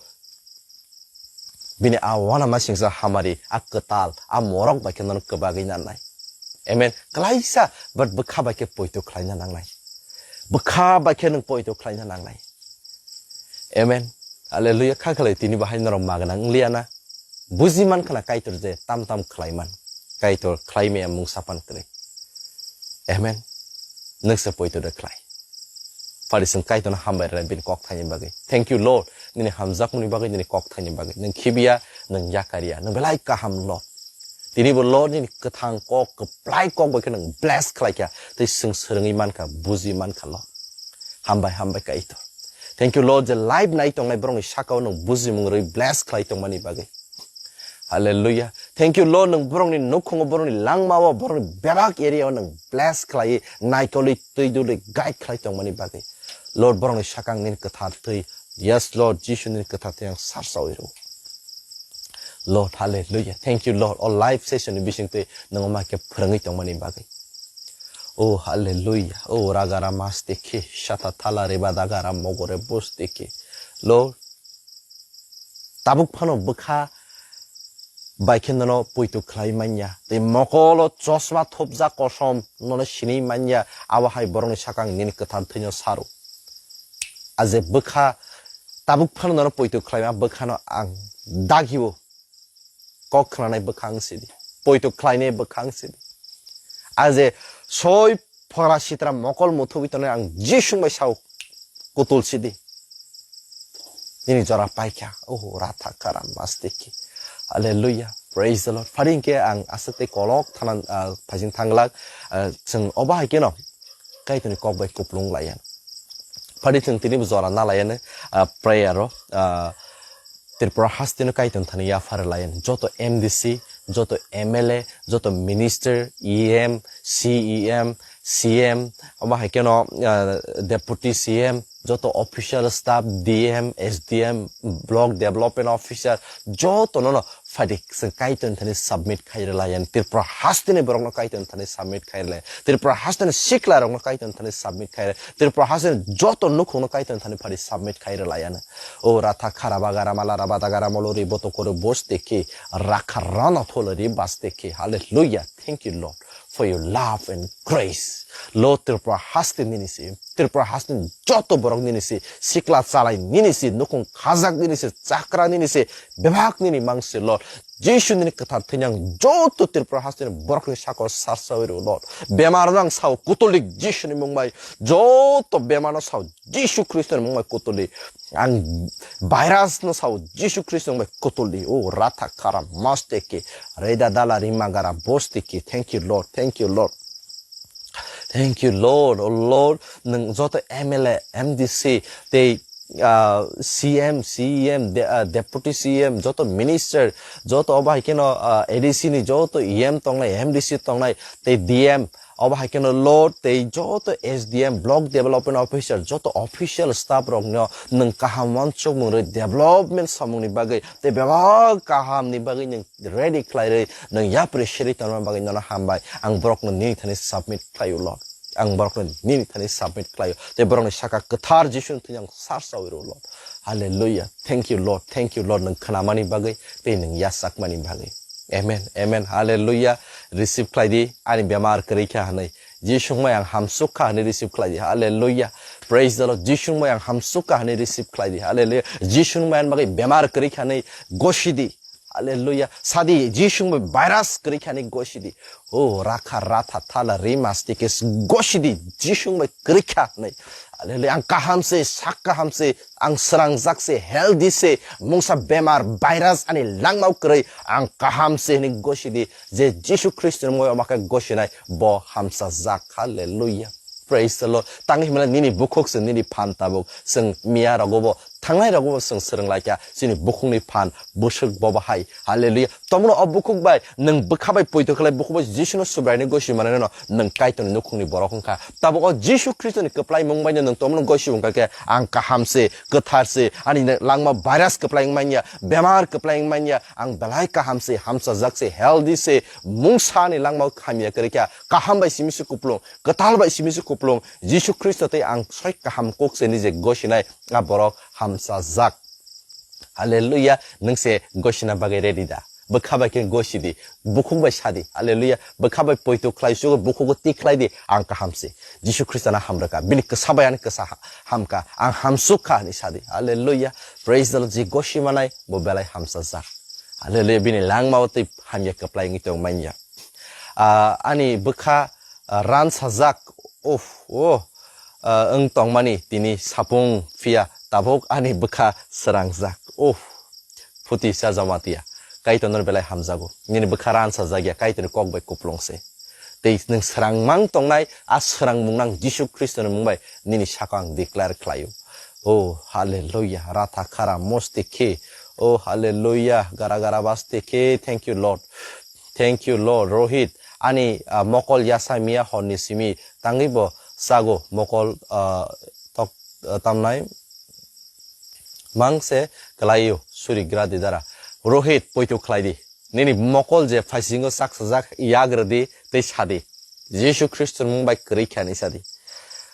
bini a uanamasingcha hamari, a kwtal, a morok bai khe nono kwbagwi nanai. Amen. Klaisa, but bwkha bai khe poito khlaina nangnai. Bwkha bai khe nwng poito khlaina nangnai. Amen. Hallelujah. Kha khlai tini bahai norok magna wngliya na. Buji man khna Kaitor je tam tam khlai man. Kaitor khlai maya mungsa pan kwrwi. Amen. Nwng se poito de khlai. Phari chwng Kaitorno hambai rwnai bini kok thaini bagwi. Thank you, Lord. Nini hamjakmani bagwi, nini kok thaini bagwi. Nwng khibiya, nwng yakariya, nwng belai kaham, Lord. Tini bo, Lord, nini kwthang kok, kwplai kok bai khe nwng bless khlai kha. Tei chwng swrwngwi man kha, buji man kha, Lord. Hambai, hambai, Kaitor. Thank you, Lord, je live nai tongnai borokni saka-o nwng bujimung rwi bless khlai tongmani bagwi. Hallelujah. Thank you, Lord, nwng borokni nukhungo, borokni langmao, borokni bebak area-o nwng bless khlaiwi, naikolwi, twi dulwi guide khlai tongmani bagwi. Lord, borokni sakang nini kwthar twi. Yes, Lord, Jisu nini kwthar twi ang sarsawi rwo. Lord, hallelujah. Thank you, Lord. O live session ni bisingtwi nwng ma khe phwrwngwi tongmani bagwi. Oh, hallelujah. Oh, ragara mastikhi, shata thala reba dagara mogore bustikhi. Lord, tabuk phano bwkha bai khe nono poito khlai manya. Tei mokolo chosma thopjak kosom nono sinui manya. Abo hai borokni sakang nini kwthar thwino saro. Aje bwkha tabuk phano nono poito khlai ma bwkhano ang dagio. Kok khnanai bwkha ang sidi. Poito khlainai bwkha ang sidi. Aje soi phora sitra mokol muthubi tongnai ang Jisu bai sao kutul sidi. Nini jora paikha. Oh, ratha karam mastiki. Hallelujah. Praise the Lord. Phari hwnkhe ang aswk tei kolok thana, ah, phaising thanglak. Ah, chwng obo hai kheno Kaitorni kok bai kuplung laiya. Phari chwng tini bo jora na laiya no, ah, prayer ro, ah, Tripura hastino Kaitor thani yaphar laiya. Joto M D C, joto M L A, joto minister, E M, C E M, C M, omo hai kheno, ah, deputy C M, joto official staff, D M, S D M, block development officer, joto no no phaidi chwng Kaitor thani submit khai rwlaiya. Tripura hasteni borokno Kaitor thani submit khai rwlaiya. Tripura hasteni sikla rokno Kaitor thani submit khai rwlaiya. Tripura hasteni joto nukhungno Kaitor thani phaidi submit khai rwlaiya. O ratha kharaba garama laraba dagarama lori boto koro bos teki rakha rana tholo ri bas teki. Hallelujah. Thank you, Lord, for your love and grace. Lord, Tripura haste nini si, Tripura haste joto borok nini si, sikla chalai nini si, nukhung khajak nini si, chakra nini si, bebak nini mang si, Lord. Jisu nini kwthar thwinyang joto Tripura haste ni borok ni sakao sarsawi rw, Lord. Bemar nang sao kutulik Jisu ni mung bai, joto bemar no sao Jisu Khristo ni mung bai kutulik. Ang virus no sao Jisu Khristo ni mung bai kutulik. O ratha kara masteki, reda dala rima gara bosteki. Thank you, Lord. Thank you, Lord. Thank you, Lord. Oh, Lord, nwng joto M L A, M D C, tei, ah, C M, C E M, de-, ah, Deputy C M, joto minister, joto obo hai kheno, ah, A D C ni joto E M tongnai, M D C tongnai, tei D M, obo hai kheno Lord, tei joto S D M, Block Development Officer, joto official staff rokno nwng kaham wansukmung rwi development samungni bagwi, tei bebak kahamni bagwi nwng ready khlai rwi, nwng yapri siri tongna bagwi nono hambai. Ang borokno nini thani submit khlaio, Lord. Ang borokno nini thani submit khlaio. Tei borokni saka kwthar Jisuni thani ang sarsawi rw, Lord. Hallelujah. Thank you, Lord. Thank you, Lord. Nwng khnamani bagwi tei nwng yachakmani bagwi. Amen. Amen. Hallelujah. Receive khlai di. Ani bemar kwrwi kha hwnwi. Jisung bai ang hamsuk kha hwnwi receive khlai di. Hallelujah. Praise the Lord. Jisung bai ang hamsuk kha hwnwi receive khlai di. Hallelujah. Jisung bai ang bagwi bemar kwrwi kha hwnwi gosi di. Hallelujah. Sadi, Jisung bai virus kwrwi kha hwnwi gosi di. O rakha ratha thala ri masti ke gosi di. Jisung bai kwrwi kha hwnwi. Hallelujah. Ang kaham se, sak kaham se, ang srangjak se, healthy se, mungsa bemar, virus ani langmao kwrwi, ang kaham se hwnwi gosi di. Je Jisu Khristo ni mungwi omo khe gosinai, bo hamsajak. Hallelujah. Praise the Lord. Tangwi himla nini bukhuk se nini phan tabuk. Chwng miya rogo bo, thangnai rogo bo chwng swrwng laikha. Chini bukhukni phan bwswk bo bahai. Hallelujah. Tomono o bukhuk bai, nwng bwkha bai poito khlai bukhuk bai Jisuno Subraino gosi manai no, nwng Kaitorni nukhungni borok wngkha. Tabuk o Jisu Khristoni kwplai mung bai no nwng tomono gosi wngkha khe, ang kaham se, kwthar se, ani langma virus kwplai wng manya, bemar kwplai wng manya, ang belai kaham se, hamsajak se, healthy se, mungsa ni langma hamya kwrwi kha, kaham bai simi se kuplung, kwtal bai simi se kuplung, Jisu Khristo tei ang soi kaham kok se nije gosinai, a borok hamsajak. Hallelujah, nwng se gosina bagwi ready da? Bwkha bai khe gosi di, bukhuk bai sa di. Hallelujah, bwkha bai poito khlai sugo, bukhugo tik khlai di, ang kaham se. Jisu Khristo no hamrwkha, bini kwsa bai ani kwsa ha-, hamkha, ang hamsuk kha hinwi sa di. Hallelujah, praise the Lord, je gosi manai bo belai hamsajak. Hallelujah, bini langmao tei hamya kwplai wngwi tong manya. Ah, ani bwkha, ah, ran sajak, uff, oh, ah, wng tongmani tini sapung phiya tabuk ani bwkha srangjak, uff, phuti sa Jamatia, Kaitorno belai hamjago, nini bwkha ran sajak ya, Kaitorni kok bai kuplung se. Tei nwng srangmang tongnai, a srangmung nang Jisu Khristoni mung bai nini saka ang declare khlaio. Oh, hallelujah, ratha khara mosti khe. Oh, hallelujah, gara gara basti khe. Thank you, Lord. Thank you, Lord. Rohit, ani, ah, mokol yasa miya horni simi tangwi bo sago mokol, ah, tok, ah, tamnai mang se kwlaio suri gra di dara. Rohit, poito khlai di. Nini mokol je phaisingo sak sajak yagra di tei sa di. Jisu Khristo mung bai kwrwi kha ni sa di.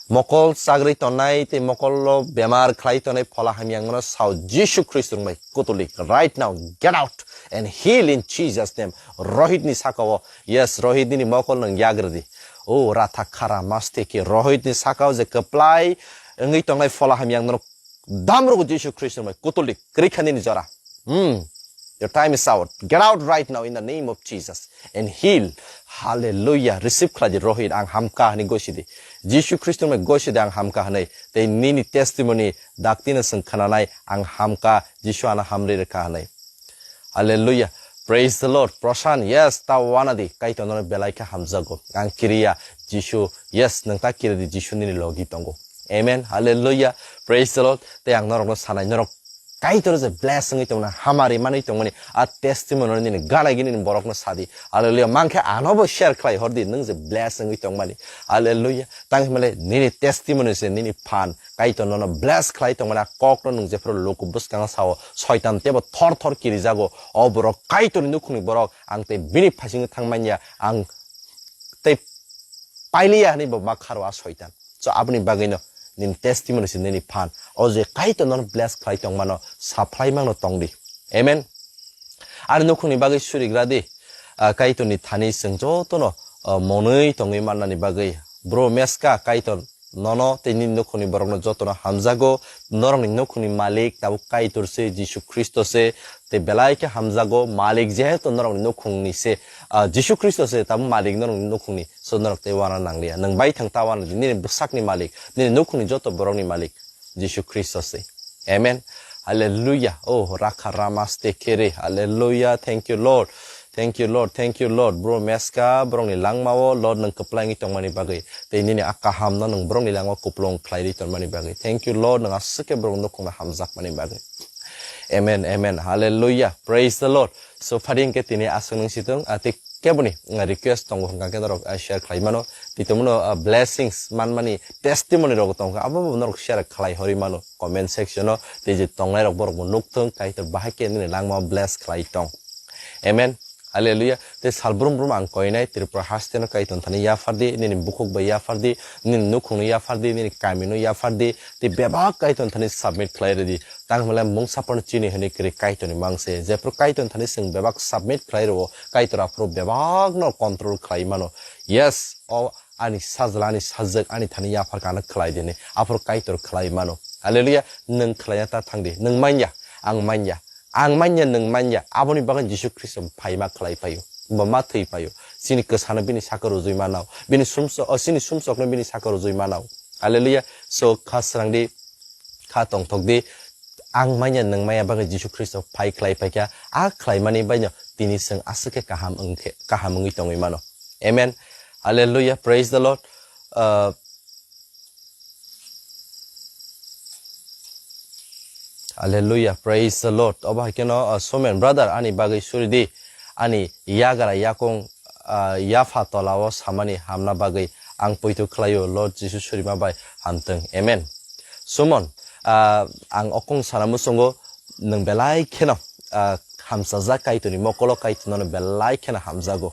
Mokol sagri tonai tei mokol lo bemar khlai tonai phola hamya wngmano sao Jisu Khristo mung bai kutulik right now, get out and heal in Jesus name. Rohit ni saka o, yes, Rohit nini mokol nang yagra di. O ratha khara maste ke Rohit ni saka o je kwplai wngwi tongnai phola hamya wngmano damrogo Jisu Khristo mung bai kutulik kwrwi kha nini jora. Hmm. Your time is out. Get out right now in the name of Jesus and heal. Hallelujah. Receive khlai di Rohit, ang hamkha hwnwi gosi di. Jisu Khristo mung bai gosi di ang hamkha hwnwi. Tei nini testimony dakti no chwng khwnanai ang hamkha, Jisu ano hamri rwkha hwnwi. Hallelujah. Praise the Lord. Prashan, yes, ta wana di. Kaitor no belai khe hamjago. Ang kiriya Jisu, yes, nwng ta kiri di, Jisu nini logi tongo. Amen. Hallelujah. Praise the Lord. Tei ang norokno sanai, norok Kaitor je bless wngwi tongmani, hamari manwi tongmani, a testimony nini gana gini nini borokno sadi. Hallelujah. Mankhe ano bo share khlai hor di, nwng je bless wngwi tongmani. Hallelujah. Tang himale nini testimony se nini phan. Kaitor nono bless khlai tongmani, a kokno nwng jephuru luku bwskango sao, soitan tebo thor thor kirijago. O borok Kaitorni nukhungni borok, ang tei bini phaisingwi thangmanya, ang tei pailiya hwnwi bo ma kharo a soitan. So, aboni bagwino nini testimony se nini phan. O je Kaitor nono bless khlai tongmano, saphlai mangno tongdi. Amen. Ani nukhungni bagwi surigra di. Ah, Kaitorni thani chwng jotono, ah, monwi tongwi mannani bagwi. Bro Meska, Kaitor nono tei nini nukhungni borokno jotono hamjago. Norokni nukhungni malik tabuk Kaitor se, Jisu Khristo se. Tei belai khe hamjago, malik jehetu norokni nukhungni se, ah, Jisu Khristo se tabuk malik norokni nukhungni. So norok tei wana nangliya. Nwng bai thang ta wana di. Nini bwsakni malik, nini nukhungni joto borokni malik Jisu Khristo se. Amen. Hallelujah. Oh, rakha ramaste khere. Hallelujah. Thank you, Lord. Thank you, Lord. Thank you, Lord. Bro Meska, borokni langmao, Lord, nwng kwplai wngwi tongmani bagwi. Tei nini a kahamno nwng borokni langmao kuplung khlai ri tongmani bagwi. Thank you, Lord, nwng aswk khe borok nukhungno hamjakmani bagwi. Amen, amen. Hallelujah. Praise the Lord. So, phadi hwnkhe tini aswk nwng situng, ah, tei keboni, ah, request tongo hwnkha khe norok, ah, share khlai mano. Tei tongmano, ah, blessings manmani testimony rok tongkha, abo bo norok share khlai hori mano comment section o. Tei je tongnai rok borok bo nukthung, Kaitor bahai khe nini langma bless khlai tong. Amen. Hallelujah. Tei sal brum brum ang koinai Tripura haste no Kaitor thani yaphar di, nini bukhuk bai yaphar di, nini nukhung no yaphar di, nini kami no yaphar di, tei bebak Kaitor thani submit khlai rw di. Tang hwnle mungsa phano chini hwnwi kwrwi Kaitorni mang se. Jephru Kaitorni thani chwng bebak submit khlai rwo, Kaitor aphuru bebakno control khlai mano. Yes, o ani sajla, ani sajwk, ani thani yapharkha ano khlai dini. Aphuru Kaitor khlai mano. Hallelujah. Nwng khlaina ta thang di. Nwng manya, ang manya. Ang manya, nwng manya. Aboni bagwi Jisu Khristo phaima khlai phaio. Bo ma thwi phaio. Chini kwsano bini saka rujui manao. Bini sumsok, o, chini sumsokno bini saka rujui manao. Hallelujah. So, kha srang di. Kha tongthok di, ang manya nwng manya bagwi Jisu Khristo phai khlai phaikha, a khlaimani baino tini chwng aswk khe kaham wngkhe, kaham wngwi tongwi mano. Amen. Hallelujah. Praise the Lord. Uh, Hallelujah, praise the Lord. Obo hai kheno, uh, Somen brother, ani bagwi suri di, ani yagra yakung, uh, yapha tola o samani hamna bagwi ang poito khlaio, Lord Jesus surima bai hamtwng. Amen. Sumon, uh, ang okong sana muchungo nwng belai kheno, uh, hamsajak Kaitorni mokolo Kaitor nono belai kheno hamjago.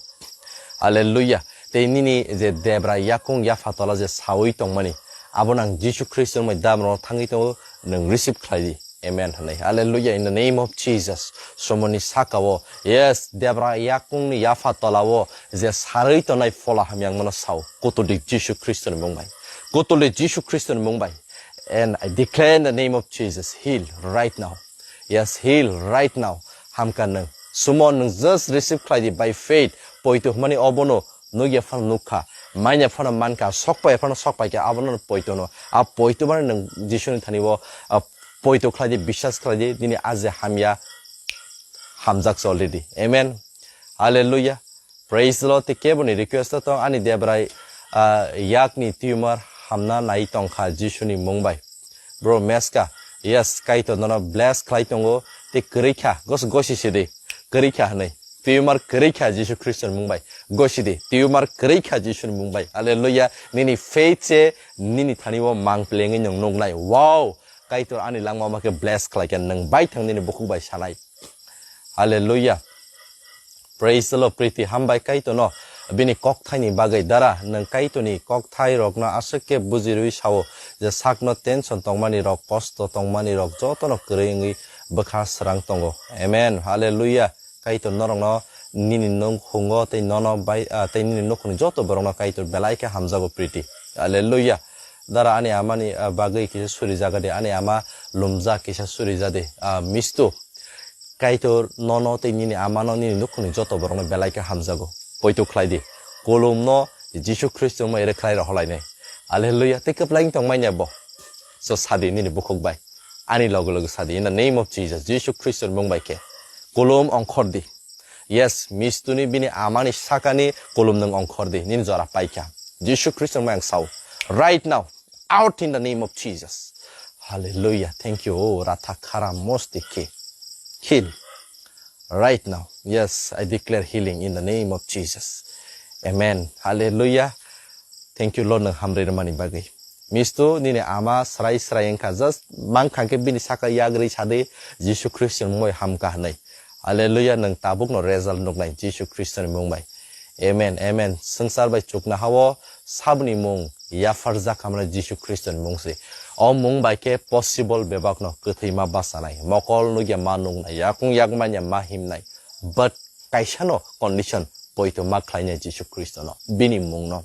Hallelujah. Tei nini je debra yakung yapha tola je sawi tongmani, abo nang Jisu Khristo ni damro thangwi tongo, nwng receive khlai di. Amen hwnwi. Hallelujah. In the name of Jesus. Somoni saka o, yes, debra yakung ni yapha tola o je sarwi tonai phola hamyang mano sao. Kutudi Jisu Khristo ni mung bai. Kutudi Jisu Khristo ni mung bai. And I declare in the name of Jesus, heal right now. Yes, heal right now. Hamka nwng. Sumon nwng just receive khlai di by faith. Poito hwnmani obono nugya phano nukha. Manya phano mankha. Sokpai phano sokpai kha. Abono poito no. A poito bani nwng Jisuni thani o, a poito khlai di, biswas khlai di. Nini aje hamya hamjak se already. Amen. Hallelujah. Praise the Lord. Te keboni request to tong ani debrai, ah, yakni tumor hamna nai tongkha Jisuni mung bai. Bro, meska. Yes, Kaitor nono bless khlai tongo. Te kwrwi kha. Gos gosi sidi. Kwrwi kha hwnwi. Tumor kwrwi kha Jisu Khristo ni mung bai. Gosi di. Tumor kwrwi kha Jisu ni mung bai. Hallelujah. Nini faith se nini thani o mang plengwi nwng nuknai. Wow. Kaitor ani langma ma khe bless khlai kha nwng bai thang nini bukhuk bai sanai. Hallelujah. Praise the Lord, Priti. Hambai Kaitorno bini kokthaini bagwi dara nwng Kaitorni kokthairokno aswk khe bujirwi sao je sakno tension tongmani rok, kosto tongmani rok jotono kwrwi wngwi bwkha srang tongo. Amen. Hallelujah. Kaitor norokno nini nukhungo tei nono bai, ah, tei nini nukhungni joto borokno Kaitor belai khe hamjago, Priti. Hallelujah. Dara ani amani, ah, bagwi kisa suri jaga de, ani ama lumjak kisa suri jade. Ah, mistu. Kaitor nono tei nini amano nini nukhungni joto borokno belai khe hamjago. Poito khlai di. Kolomno Jisu Khristo wngmani rwkhlai roholainai. Hallelujah. Tei kwplai wng tongmanya bo. So sadi nini bukhuk bai. Ani logo logo sadi. In the name of Jesus. Jisu Khristo ni mung bai khe. Kolom ongkhor di. Yes, mistuni bini amani sakani kolom nwng ongkhor di. Nini jora paikha. Jisu Khristo ni mung bai ang sao. Right now. Out in the name of Jesus. Hallelujah. Thank you. Oh, Ratha Khara Mosti Khe. Heal. Right now. Yes, I declare healing in the name of Jesus. Amen. Hallelujah. Thank you, Lord, nwng hamri rwmani bagwi. Mistu, nini ama srai srai wngkha. Just mang khangkhe bini saka yagri sadi, Jisu Khristo ni moi hamkha hwnwi. Hallelujah, nwng tabukno result nuknai Jisu Khristo ni mung bai. Amen, amen. Swngchar bai chukna hao sabni mung yapharjak hamnai Jisu Khristo ni mung se. O mung bai khe possible bebakno kwthwima bachanai. Mokol nugya ma nuknai, yakung yakmanya ma himnai. But kaisano condition poito ma khlainai Jisu Khristono, bini mungno.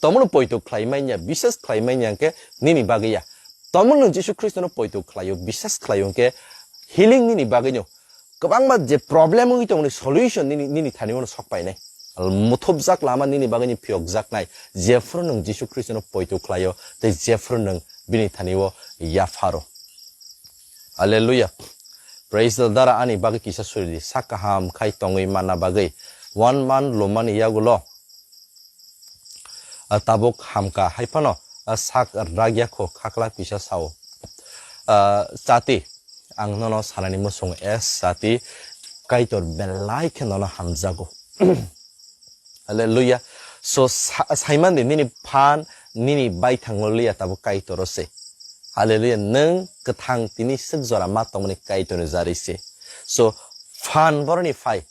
Tomono poito khlaimanya, biswas khlaimanya hwnkhe nini bagwi ya. Tomono Jisu Khristono poito khlaio, biswas khlaio hwnkhe healing nini bagwino. Kwbangma je problem wngwi tongmani solution nini, nini thani uano sok painai. Muthupjak lama nini bagwini phiyokjaknai. Jephuru nwng Jisu Khristono poito khlaio, tei jephuru nwng bini thani o yapharo. Hallelujah. Praise the Lord. Dara ani bagwi kisa suri di. Sak kaham khai tongwi manna bagwi. One month lumani yagulo, ah, tabuk hamka hai phano, ah, sak ragya kho khakla kisa sao. Ah, chati, ang nono sanani muchungo, yes, chati, Kaitor belai khe nono hamjago. Hallelujah. So, sa-, saimandi nini phan, nini baithang liya tabuk Kaitor se. Hallelujah. Nwng kwthang tini swk jora ma tongmani Kaitorni jari se. So, phan boroni phai.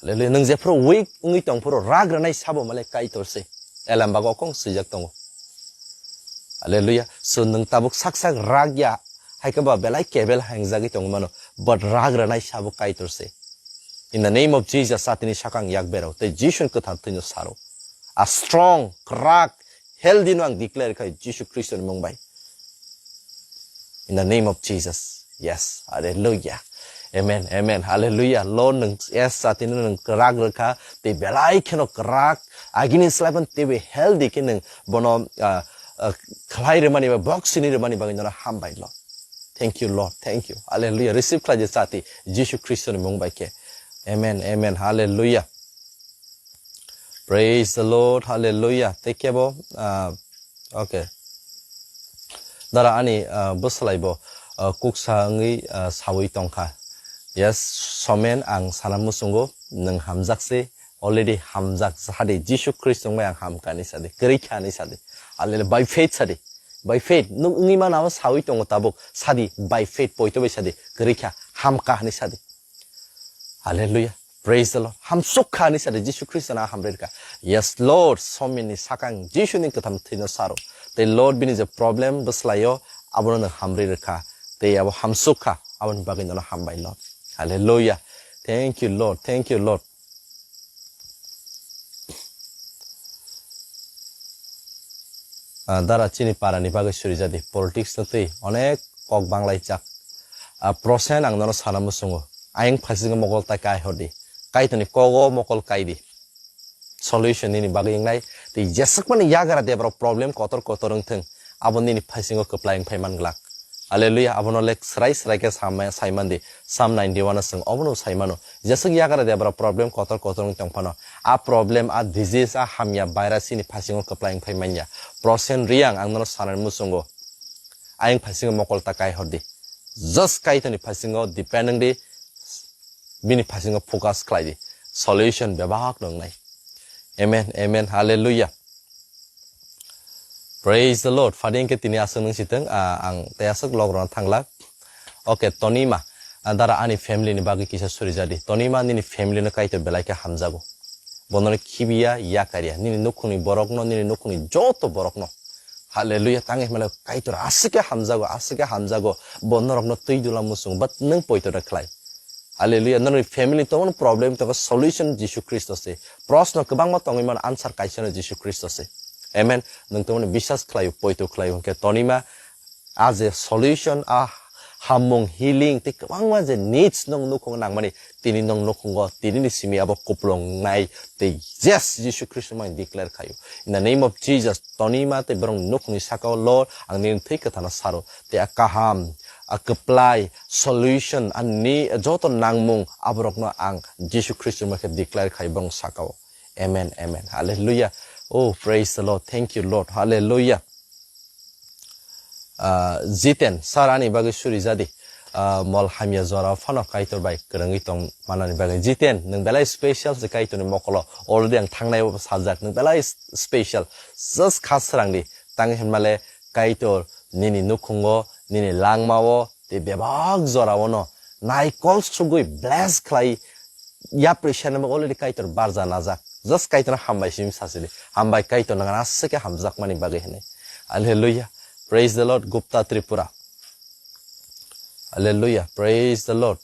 Hallelujah. Nwng jephuru weak wngwi tongphuru rag rwnai sabo male Kaitor se. Elam bago kong swijak tongo. Hallelujah. So, nwng tabuk sak sak rag ya, hai khe ba belai kebel hangjagwi tongmano. But rag rwnai sabo Kaitor se. In the name of Jesus, satini sakang yak berao, tei Jisu ni kwthar thwino saro. A strong, kwrak, healthy no ang declare khai Jisu Khristo ni mung bai. In the name of Jesus. Yes, hallelujah. Amen, amen, hallelujah. Lord, nwng yes, satini nwng kwrak rwkha, tei belai kheno kwrak, agini slaiban teibo healthy khe nwng bono, ah, ah, khlai rwmani ba box sini rwmani bagwi nono hambai, Lord. Thank you, Lord. Thank you. Hallelujah. Receive khlai di chati. Jisu Khristo ni mung bai khe. Amen. Amen. Hallelujah. Praise the Lord. Hallelujah. Tei kebo, ah, okay. Dara ani, ah, bwslai bo, ah, kuksa wngwi, ah, sawi tongkha. Yes, Somen, ang sana muchungo, nwng hamjak se, already hamjak sadi, Jisu Khristo wngbai ang hamkha hinwi sadi, kwrwi kha hinwi sadi. Hallelujah, by faith sadi, by faith, nwng wngwi mano abo sawi tongo tabuk, sadi, by faith, poito bai sadi, kwrwi kha, hamkha hinwi sadi. Hallelujah. Praise the Lord. Hamsuk kha hinwi sadi, Jisu Khristo no hamri rwkha. Yes, Lord, Somen ni sakang Jisu ni kwtham thwino saro. Tei Lord bini je problem bwslaio, abono nwng hamri rwkha. Tei abo hamsuk kha, aboni bagwi nono hambai, Lord. Hallelujah. Thank you, Lord. Thank you, Lord. Ah, dara chini para ni bagwi suri jadi, politics no twi onek kok banglai jak. Ah, Prosen, ang nono sana muchungo, ayang phasingo mokol ta kai hordi, Kaitorni kogo mokol kai di. Solution nini bagwi wngnai, tei jeswk mani yagra debra problem kotor kotor wngthung, abo nini phasingo kwplai wngphai man glak. Hallelujah, abono le srai srai khe samaya sai mandi, Psalm ninety-one o chwng obono sai mano. Jeswk yagra debra problem kotor kotor wng tong phano, a problem, a disease, a hamya virus chini phasingo kwplai wngphai manya. Prosen Riang, ang nono sanani muchungo, ayang phasingo mokol ta kai hordi. Just Kaitorni phasingo depend wngdi, bini phasingo focus khlai di. Solution bebak no wngnai. Amen, amen, hallelujah. Praise the Lord. Phadi hwnkhe tini aswk nung sitwng, ah, ang tei aswk log rwna thanglak. Okay, Tonima, ah, dara ani family ni bagwi kisa suri jadi. Tonima, nini family no Kaitor belai khe hamjago. Bono khibiya, yakarya. Nini nukhungni borokno, nini nukhungni joto borokno. Hallelujah. Tangwi hwnmale Kaitor aswk khe hamjago, aswk khe hamjago. Bo norokno twi dula muchungo, but nwng poito da khlai. Hallelujah. Norokni family tongmani problem tongo, solution Jisu Khristo se. Proshno kwbangma tongwi mano, answer kaisano Jisu Khristo se. Amen. Nwng tongmani biswas khlaio, poito khlaio hwnkhe Tonima, a je solution, a hammung, healing tei kwbangma je needs nwng nukhungo nangmani, tini nwng nukhungo, tinini simi abo kupulung nai tei yes, Jisu Khristo mai declare khaio. In the name of Jesus, Tonima tei borokni nukhungni sakao Lord, ang nini thwi kwthano saro. Tei a kaham, a kwplai, solution, ani joto nangmung aborokno ang Jisu Khristo mai khe declare khai borokni sakao. Amen, amen. Hallelujah. Oh, praise the Lord. Thank you, Lord. Hallelujah. Ah, Jiten, sir, ani bagwi suri jadi. Ah, mol hamya jora phano Kaitor bai kwrwngwi tong manani bagwi. Jiten, nwng belai special se Kaitorni mokolo. Already ang thangnai o sajak, nwng belai s-, special. Just kha srang di. Tang hinmale Kaitor nini nukhungo, nini langmao, tei bebak jorao no naikol sugwi bless khlai yapri sanama already Kaitor barja najak. Just Kaitor hambai simi sasidi. Hambai Kaitor nang aswk khe hamjakmani bagwi hinwi. Hallelujah. Praise the Lord, Gupta Tripura. Hallelujah. Praise the Lord.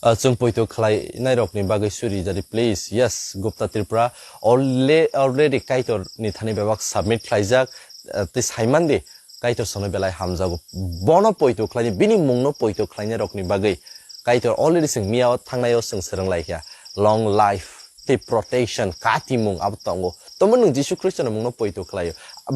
Ah, chwng poito khlai nai rok ni bagwi suri jadi, please. Yes, Gupta Tripura. Alre-, already Kaitor ni thani bebak submit khlaijak. Ah, tei saimandi. Kaitor sono belai hamjago. Bono poito khlaini, bini mungno poito khlaini rokni bagwi. Kaitor already chwng miyao thangnaio chwng swrwng laikha. Long life, tei protection, katimung abo tongo. Tomo nwng Jisu Khristo ni mungno poito khlaio.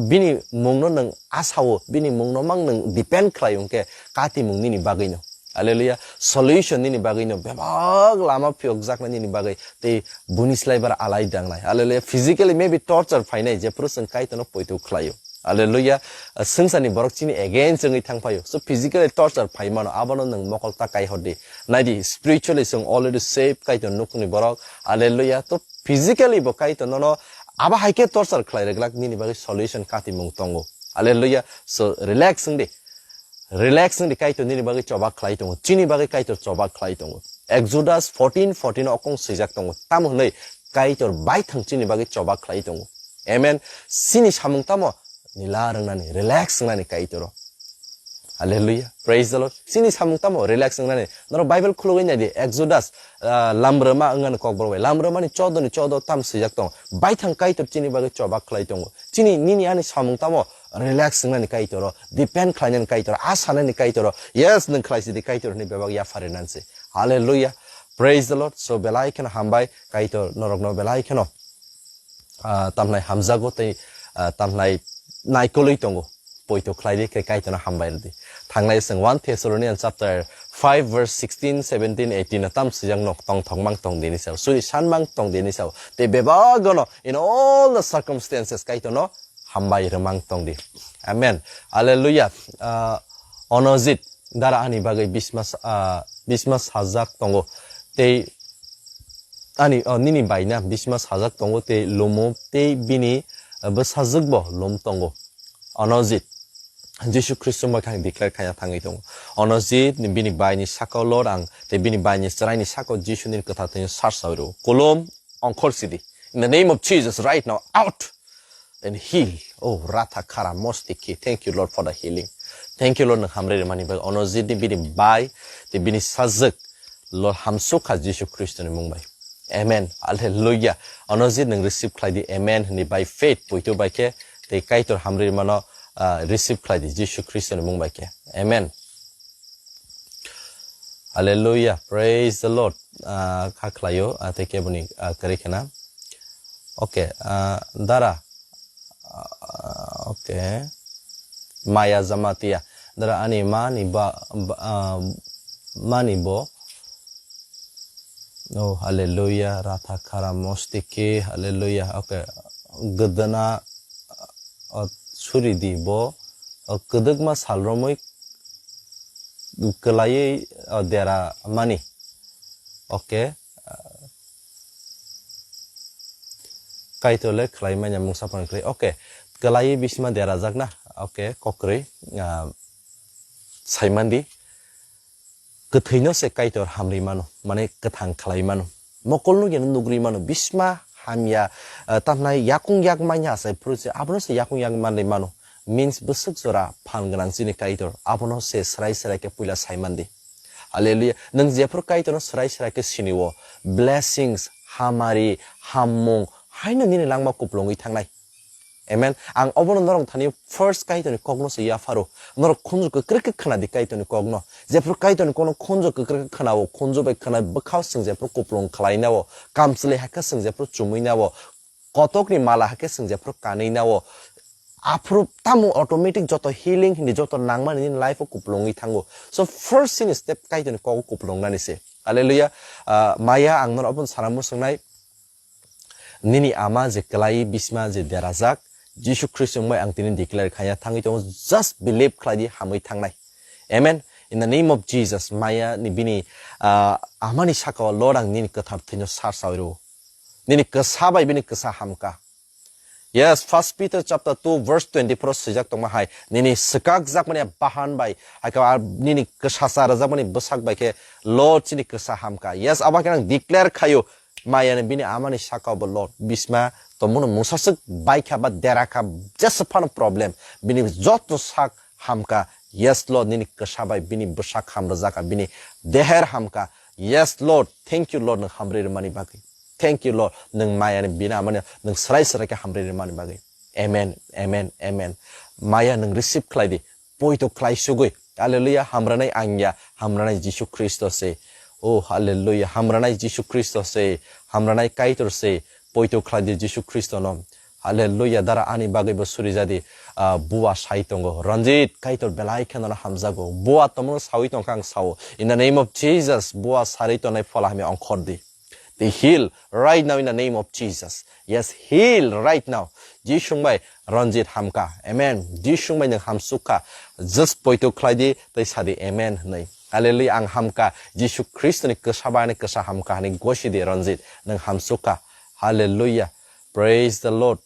Bini mungno nwng asao, bini mungno mang nwng depend khlaio hwnkhe katimung nini bagwino. Hallelujah. Solution nini bagwino. Bebak lama phiyokjaknai nini bagwi. Tei buni slai bara alai dangnai. Hallelujah. Physically maybe torture phainai, jephuru chwng Kaitorno poito khlaio. Hallelujah. Swngcharni borok chini against wngwi thangphaio. So physically torture phai mano, abono nwng mokol ta kai hordi. Naidi, spiritually chwng already safe, Kaitor nukhungni borok. Hallelujah. To physically bo Kaitor nono abo hai khe torture khlai rwglak nini bagwi solution katimung tongo. Hallelujah. So relax wngdi. Relax wngdi, Kaitor nini bagwi choba khlai tongo. Chini bagwi Kaitor choba khlai tongo. Exodus fourteen fourteen o okong swijak tongo. Tamo hwnwi Kaitor baithang chini bagwi choba khlai tongo. Amen. Chini samung tamo? Nila rwngnani, relax wngnani Kaitoro. Hallelujah. Praise the Lord. Chini samung tamo? Relax wngnani. Norok Bible khulugwi naidi, Exodus, ah, Lamrwma wngani kokborok bai. Lamrwmani chodo ni chodo tam swijak tongo. Baithang Kaitor chini bagwi choba khlai tongo. Chini nini ani samung tamo? Relax wngnani Kaitoro, depend khlainani Kaitoro, a sanani Kaitoro. Yes, nwng khlaisidi Kaitor hwnwi bebak yapharinansi. Hallelujah. Praise the Lord. So belai kheno hambai Kaitor norokno belai kheno, ah, tamhnai hamjago tei, ah, tamhnai naikolwi tongo. Poito khlaidi khe Kaitorno hambai rwdi. Thangnai chwng one Thessalonians chapter five verse sixteen, seventeen, eighteen no tam swijak nok tongthok mang tong dini sao. Suri san mang tong dini sao. Tei bebak gono in all the circumstances Kaitorno hambai rwmang tongdi. Amen. Hallelujah. Ah, Onojit, dara ani bagwi bisma sa-, ah, bisma sajak tongo. Tei ani, oh, nini bai na bisma sajak tongo tei lumo tei bini, ah, bwsajwkbo lum tongo. Onojit, Jisu Khristo bai khe ang declare khaina thangwi tongo. Onojit, bini bai ni sakao Lord ang, tei bini bai ni chwrai ni sakao Jisu nini kwthar thwino sar sawi rwo. Kolom, ongkhor sidi. In the name of Jesus, right now, out and heal. Oh, Ratha Khara Mostiki. Thank you, Lord, for the healing. Thank you, Lord, nwng hamri rwmani bai. Onojit ni bini bai, tei bini sajwk. Lord, hamsukha Jisu Khristo ni mung bai. Amen. Hallelujah. Onojit nwng receive khlai di. Amen. Hwnwi by faith poito bai khe tei Kaitor hamri rwmano, ah, receive khlai di Jisu Khristo ni mung bai khe. Amen. Hallelujah. Praise the Lord. Ah, kha khlaio, ah, tei keboni, ah, kwrwi khna. Okay, ah, dara. Ah, okay. Maya Jamatia. Dara ani mani ba, ba, ah, mani bo. Oh, hallelujah. Ratha Khara Mostiki. Hallelujah. Okay. Gdana, ah, suri di bo. Oh, kwdwkma sal romwi kwlaiwi, ah, dera mani. Okay. Kaitor le khlai manya mungsa phano khlai. Okay. Kwlaiwi bisma derajakna. Okay. Kokrwi, ah, saimandi. Kwthwino se Kaitor hamri mano. Mane kwthang khlai mano. Mokolno geno nugri mano. Bisma hamya, ah, tamnai yakung yak manya asai phuru se. Abono se yakung yak manri mano. Means bwswk jora phan gwnang chini Kaitor. Abono se srai srai khe puila saimandi. Hallelujah. Nwng jephru Kaitorno srai srai khe sini-o, blessings, hamari, hammung, haino nini langma kuplungwi thangnai. Amen. Ang obono norok thani first Kaitorni kokno se yapharo. Norok khunju kwkrwi khe khna di Kaitorni kokno. Jephru Kaitorni kokno khunju kwkrwi khe khna-o, khunju bai khna bwkhao chwng jephru kuplung khlaina-o, kamchwlwi hai khe chwng jephru chumui na-o, kotokni mala hai khe chwng jephru kanwi na-o, aphuru tamo automatic joto healing hindi joto nangmani nini life o kuplungwi thango. So first sini step Kaitorni kogo kuplungnani se. Hallelujah. Ah, maya ang nono obono sana muchungnai. Nini ama je kwlai bisma je derajak, Jisu Khristo wngbai ang tini declare khaina thangwi tongo, just believe khlai di hamwi thangnai. Amen. In the name of Jesus, maya ni bini, ah, amani saka o Lord ang nini kwthar thwino sar sawi rwo. Nini kwsa bai bini kwsa hamka. Yes, First Peter chapter two verse twenty-four o swijak tongma hai, nini swkakjakmani bahan bai, hai khe ar nini kwsa cha rwjakmani bwsak bai khe Lord chini kwsa hamka. Yes, abo khe ang declare khaio, maya ni bini amani saka bo Lord bisma tongmano mungsaswk bai kha ba dera kha, jesa phano problem, bini joto sak hamka. Yes, Lord, nini kwsa bai bini bwsak ham rwjak kha, bini deher hamka. Yes, Lord, thank you, Lord, nwng hamri rwmani bagwi. Thank you, Lord, nwng maya ni bini amani nwng srai srai khe hamri rwmani bagwi. Amen, amen, amen. Maya nwng receive khlai di, poito khlai sugwi. Hallelujah, hamranai ang ya, hamranai Jisu Khristo se. Oh, hallelujah, hamranai Jisu Khristo se, hamranai Kaitor se, poito khlai di Jisu Khristo no. Hallelujah, dara ani bagwi bo suri jadi, ah, bua sai tongo. Ranjit, Kaitor belai khe nono hamjago. Bua tomono sawi tongkha ang sao. In the name of Jesus, bua sarwi tongnai phola hamya ongkhor di. They heal right now in the name of Jesus. Yes, heal right now. Jisung bai Ranjit hamka. Amen. Jisung bai nwng hamsukha. Just poito khlai di, tei sadi amen hwnwi. Hallelujah, ang hamka. Jisu Khristoni kwsa bai ani kwsa hamka hwnwi gosi di Ranjit. Nwng hamsukha. Hallelujah. Praise the Lord.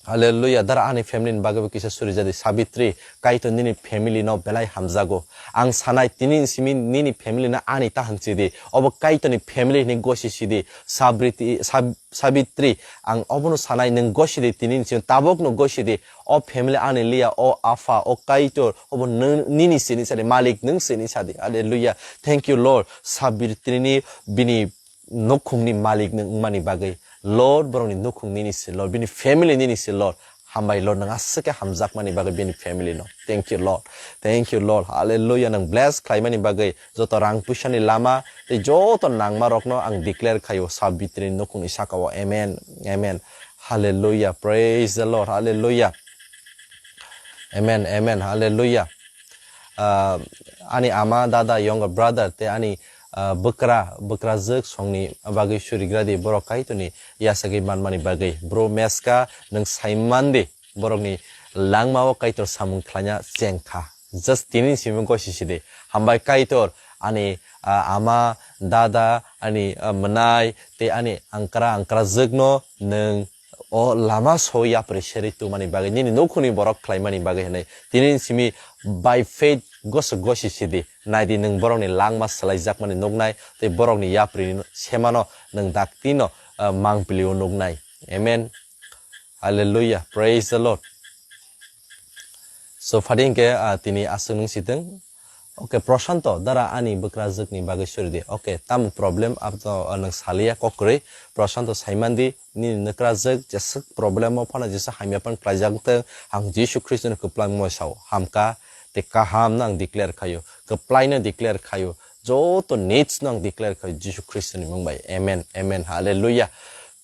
Hallelujah. Dara ani family ni bagwi bo kisa suri jadi. Sabitri, Kaitor nini family no belai hamjago. Ang sanai tini simi nini family no ani ta hansi di. Obo Kaitor ni family ni gosi sidi. Sabriti, Sab-, Sabitri, ang obono sanai nwng gosi di tini simi tabok no gosi di. O family ani liya, o Apha, o Kaitor, obo nwng nini sini sadi, Malik nwng sini sadi. Hallelujah. Thank you, Lord. Sabitri ni bini nukhungni malik nwng wngmani bagwi, Lord, borokni nukhung nini se, Lord, bini family nini se, Lord. Hambai, Lord, nwng aswk khe hamjakmani bagwi bini family no. Thank you, Lord. Thank you, Lord. Hallelujah. Nwng bless khlaimani bagwi joto rang puisani lama tei joto nangma rokno ang declare khaio Sabitri nukhungni saka o. Amen. Amen. Hallelujah. Praise the Lord. Hallelujah. Amen, amen, hallelujah. Ah, ani ama, dada, younger brother, tei ani, ah, bwkra, bwkrajwk songni bagwi surigra di, borok Kaitorni yasagwi manmani bagwi. Bro Meska, nwng saiman di, borokni langmao Kaitor samung khlaina chengkha. Just tini simi gosi sidi. Hambai Kaitor, ani, ah, ama, dada, ani, ah, mwnai, tei ani angkra, angkra jwkno nwng o lama so yapri seri tumani bagwi, nini nukhungni borok khlaimani bagwi hinwi. Tini simi by faith goso gosi sidi. Naidi nwng borokni langma swlaijakmani nuknai, tei borokni yapri semano nwng daktino, ah, mangpilio nuknai. Amen. Hallelujah. Praise the Lord. So, phadi hwnkhe, ah, tini aswk nwng sitwng. Okay, Prashanto, dara ani bwkrajwkni bagwi sori di. Okay, tamo problem, abto, ah, nwng saliya kok kwrwi. Prashanto, saimandi, nini nukra jwk jeswk problem o phano jesa hamya pan klaijak wngthwng, ang Jisu Khristo ni kwplangmo sao. Hamka, tei kaham no ang declare khaio. Kwplai no declare khaio. Joto needs no ang declare khaio Jisu Khristo ni mung bai. Amen. Amen. Hallelujah.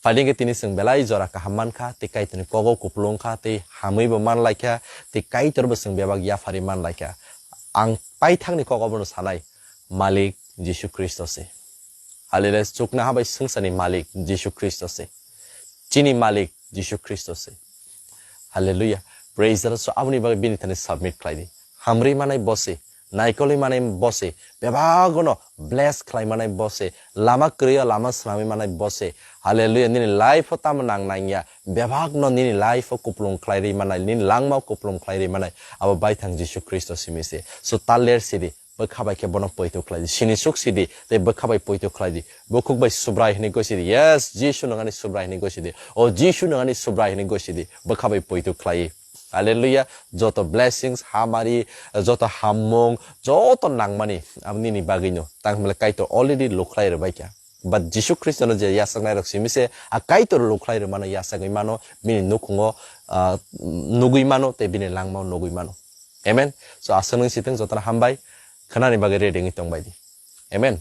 Phadi hwnkhe tini chwng belai jora kaham mankha, tei Kaitorni kogo kupulung kha, tei hamwi bo manlaikha, tei Kaitor bo chwng bebak yaphari manlaikha. Ang paithakni kogo bono sanai, Malik Jisu Khristo se. Hallelujah. Chuknoha bai swngcharni Malik Jisu Khristo se. Chini Malik Jisu Khristo se. Hallelujah. Praise the Lord. So, aboni bagwi bini thani submit khlai di. Hamri manai bo se, naikolwi manai bo se, bebagono bless khlai manai bo se, lama kwrwi o lama swnamwi manai bo se. Hallelujah. Nini life o tamo nang nangya, bebakno nini life o kupulung khlai ri manai, nini langma o kupulung khlai ri manai, abo baithang Jisu Khristo simi se. So, ta ler sidi. Bwkha bai khe bono poito khlai di. Sini suk sidi, tei bwkha bai poito khlai di. Bukhuk bai Subrai hwnwi gosi di. Yes, Jisu nwng ani Subrai hwnwi gosi di. O Jisu nwng ani Subrai hwnwi gosi di. Bwkha bai poito khlai. Hallelujah. Joto blessings, hamari, joto hammung, joto nangmani, abo nini bagwino. Tang hwnba le Kaitor already lukhlai rwbaikha. But Jisu Khristono je yachaknairok simi se, a Kaitor lukhlai rwmano yachagwi mano, bini nukhungo, ah, nugwi mano, tei bini langmao nugwi mano. Amen. So, aswk nwng sitwng jotono hambai, khwnani bagwi ready wngwi tongbai di. Amen.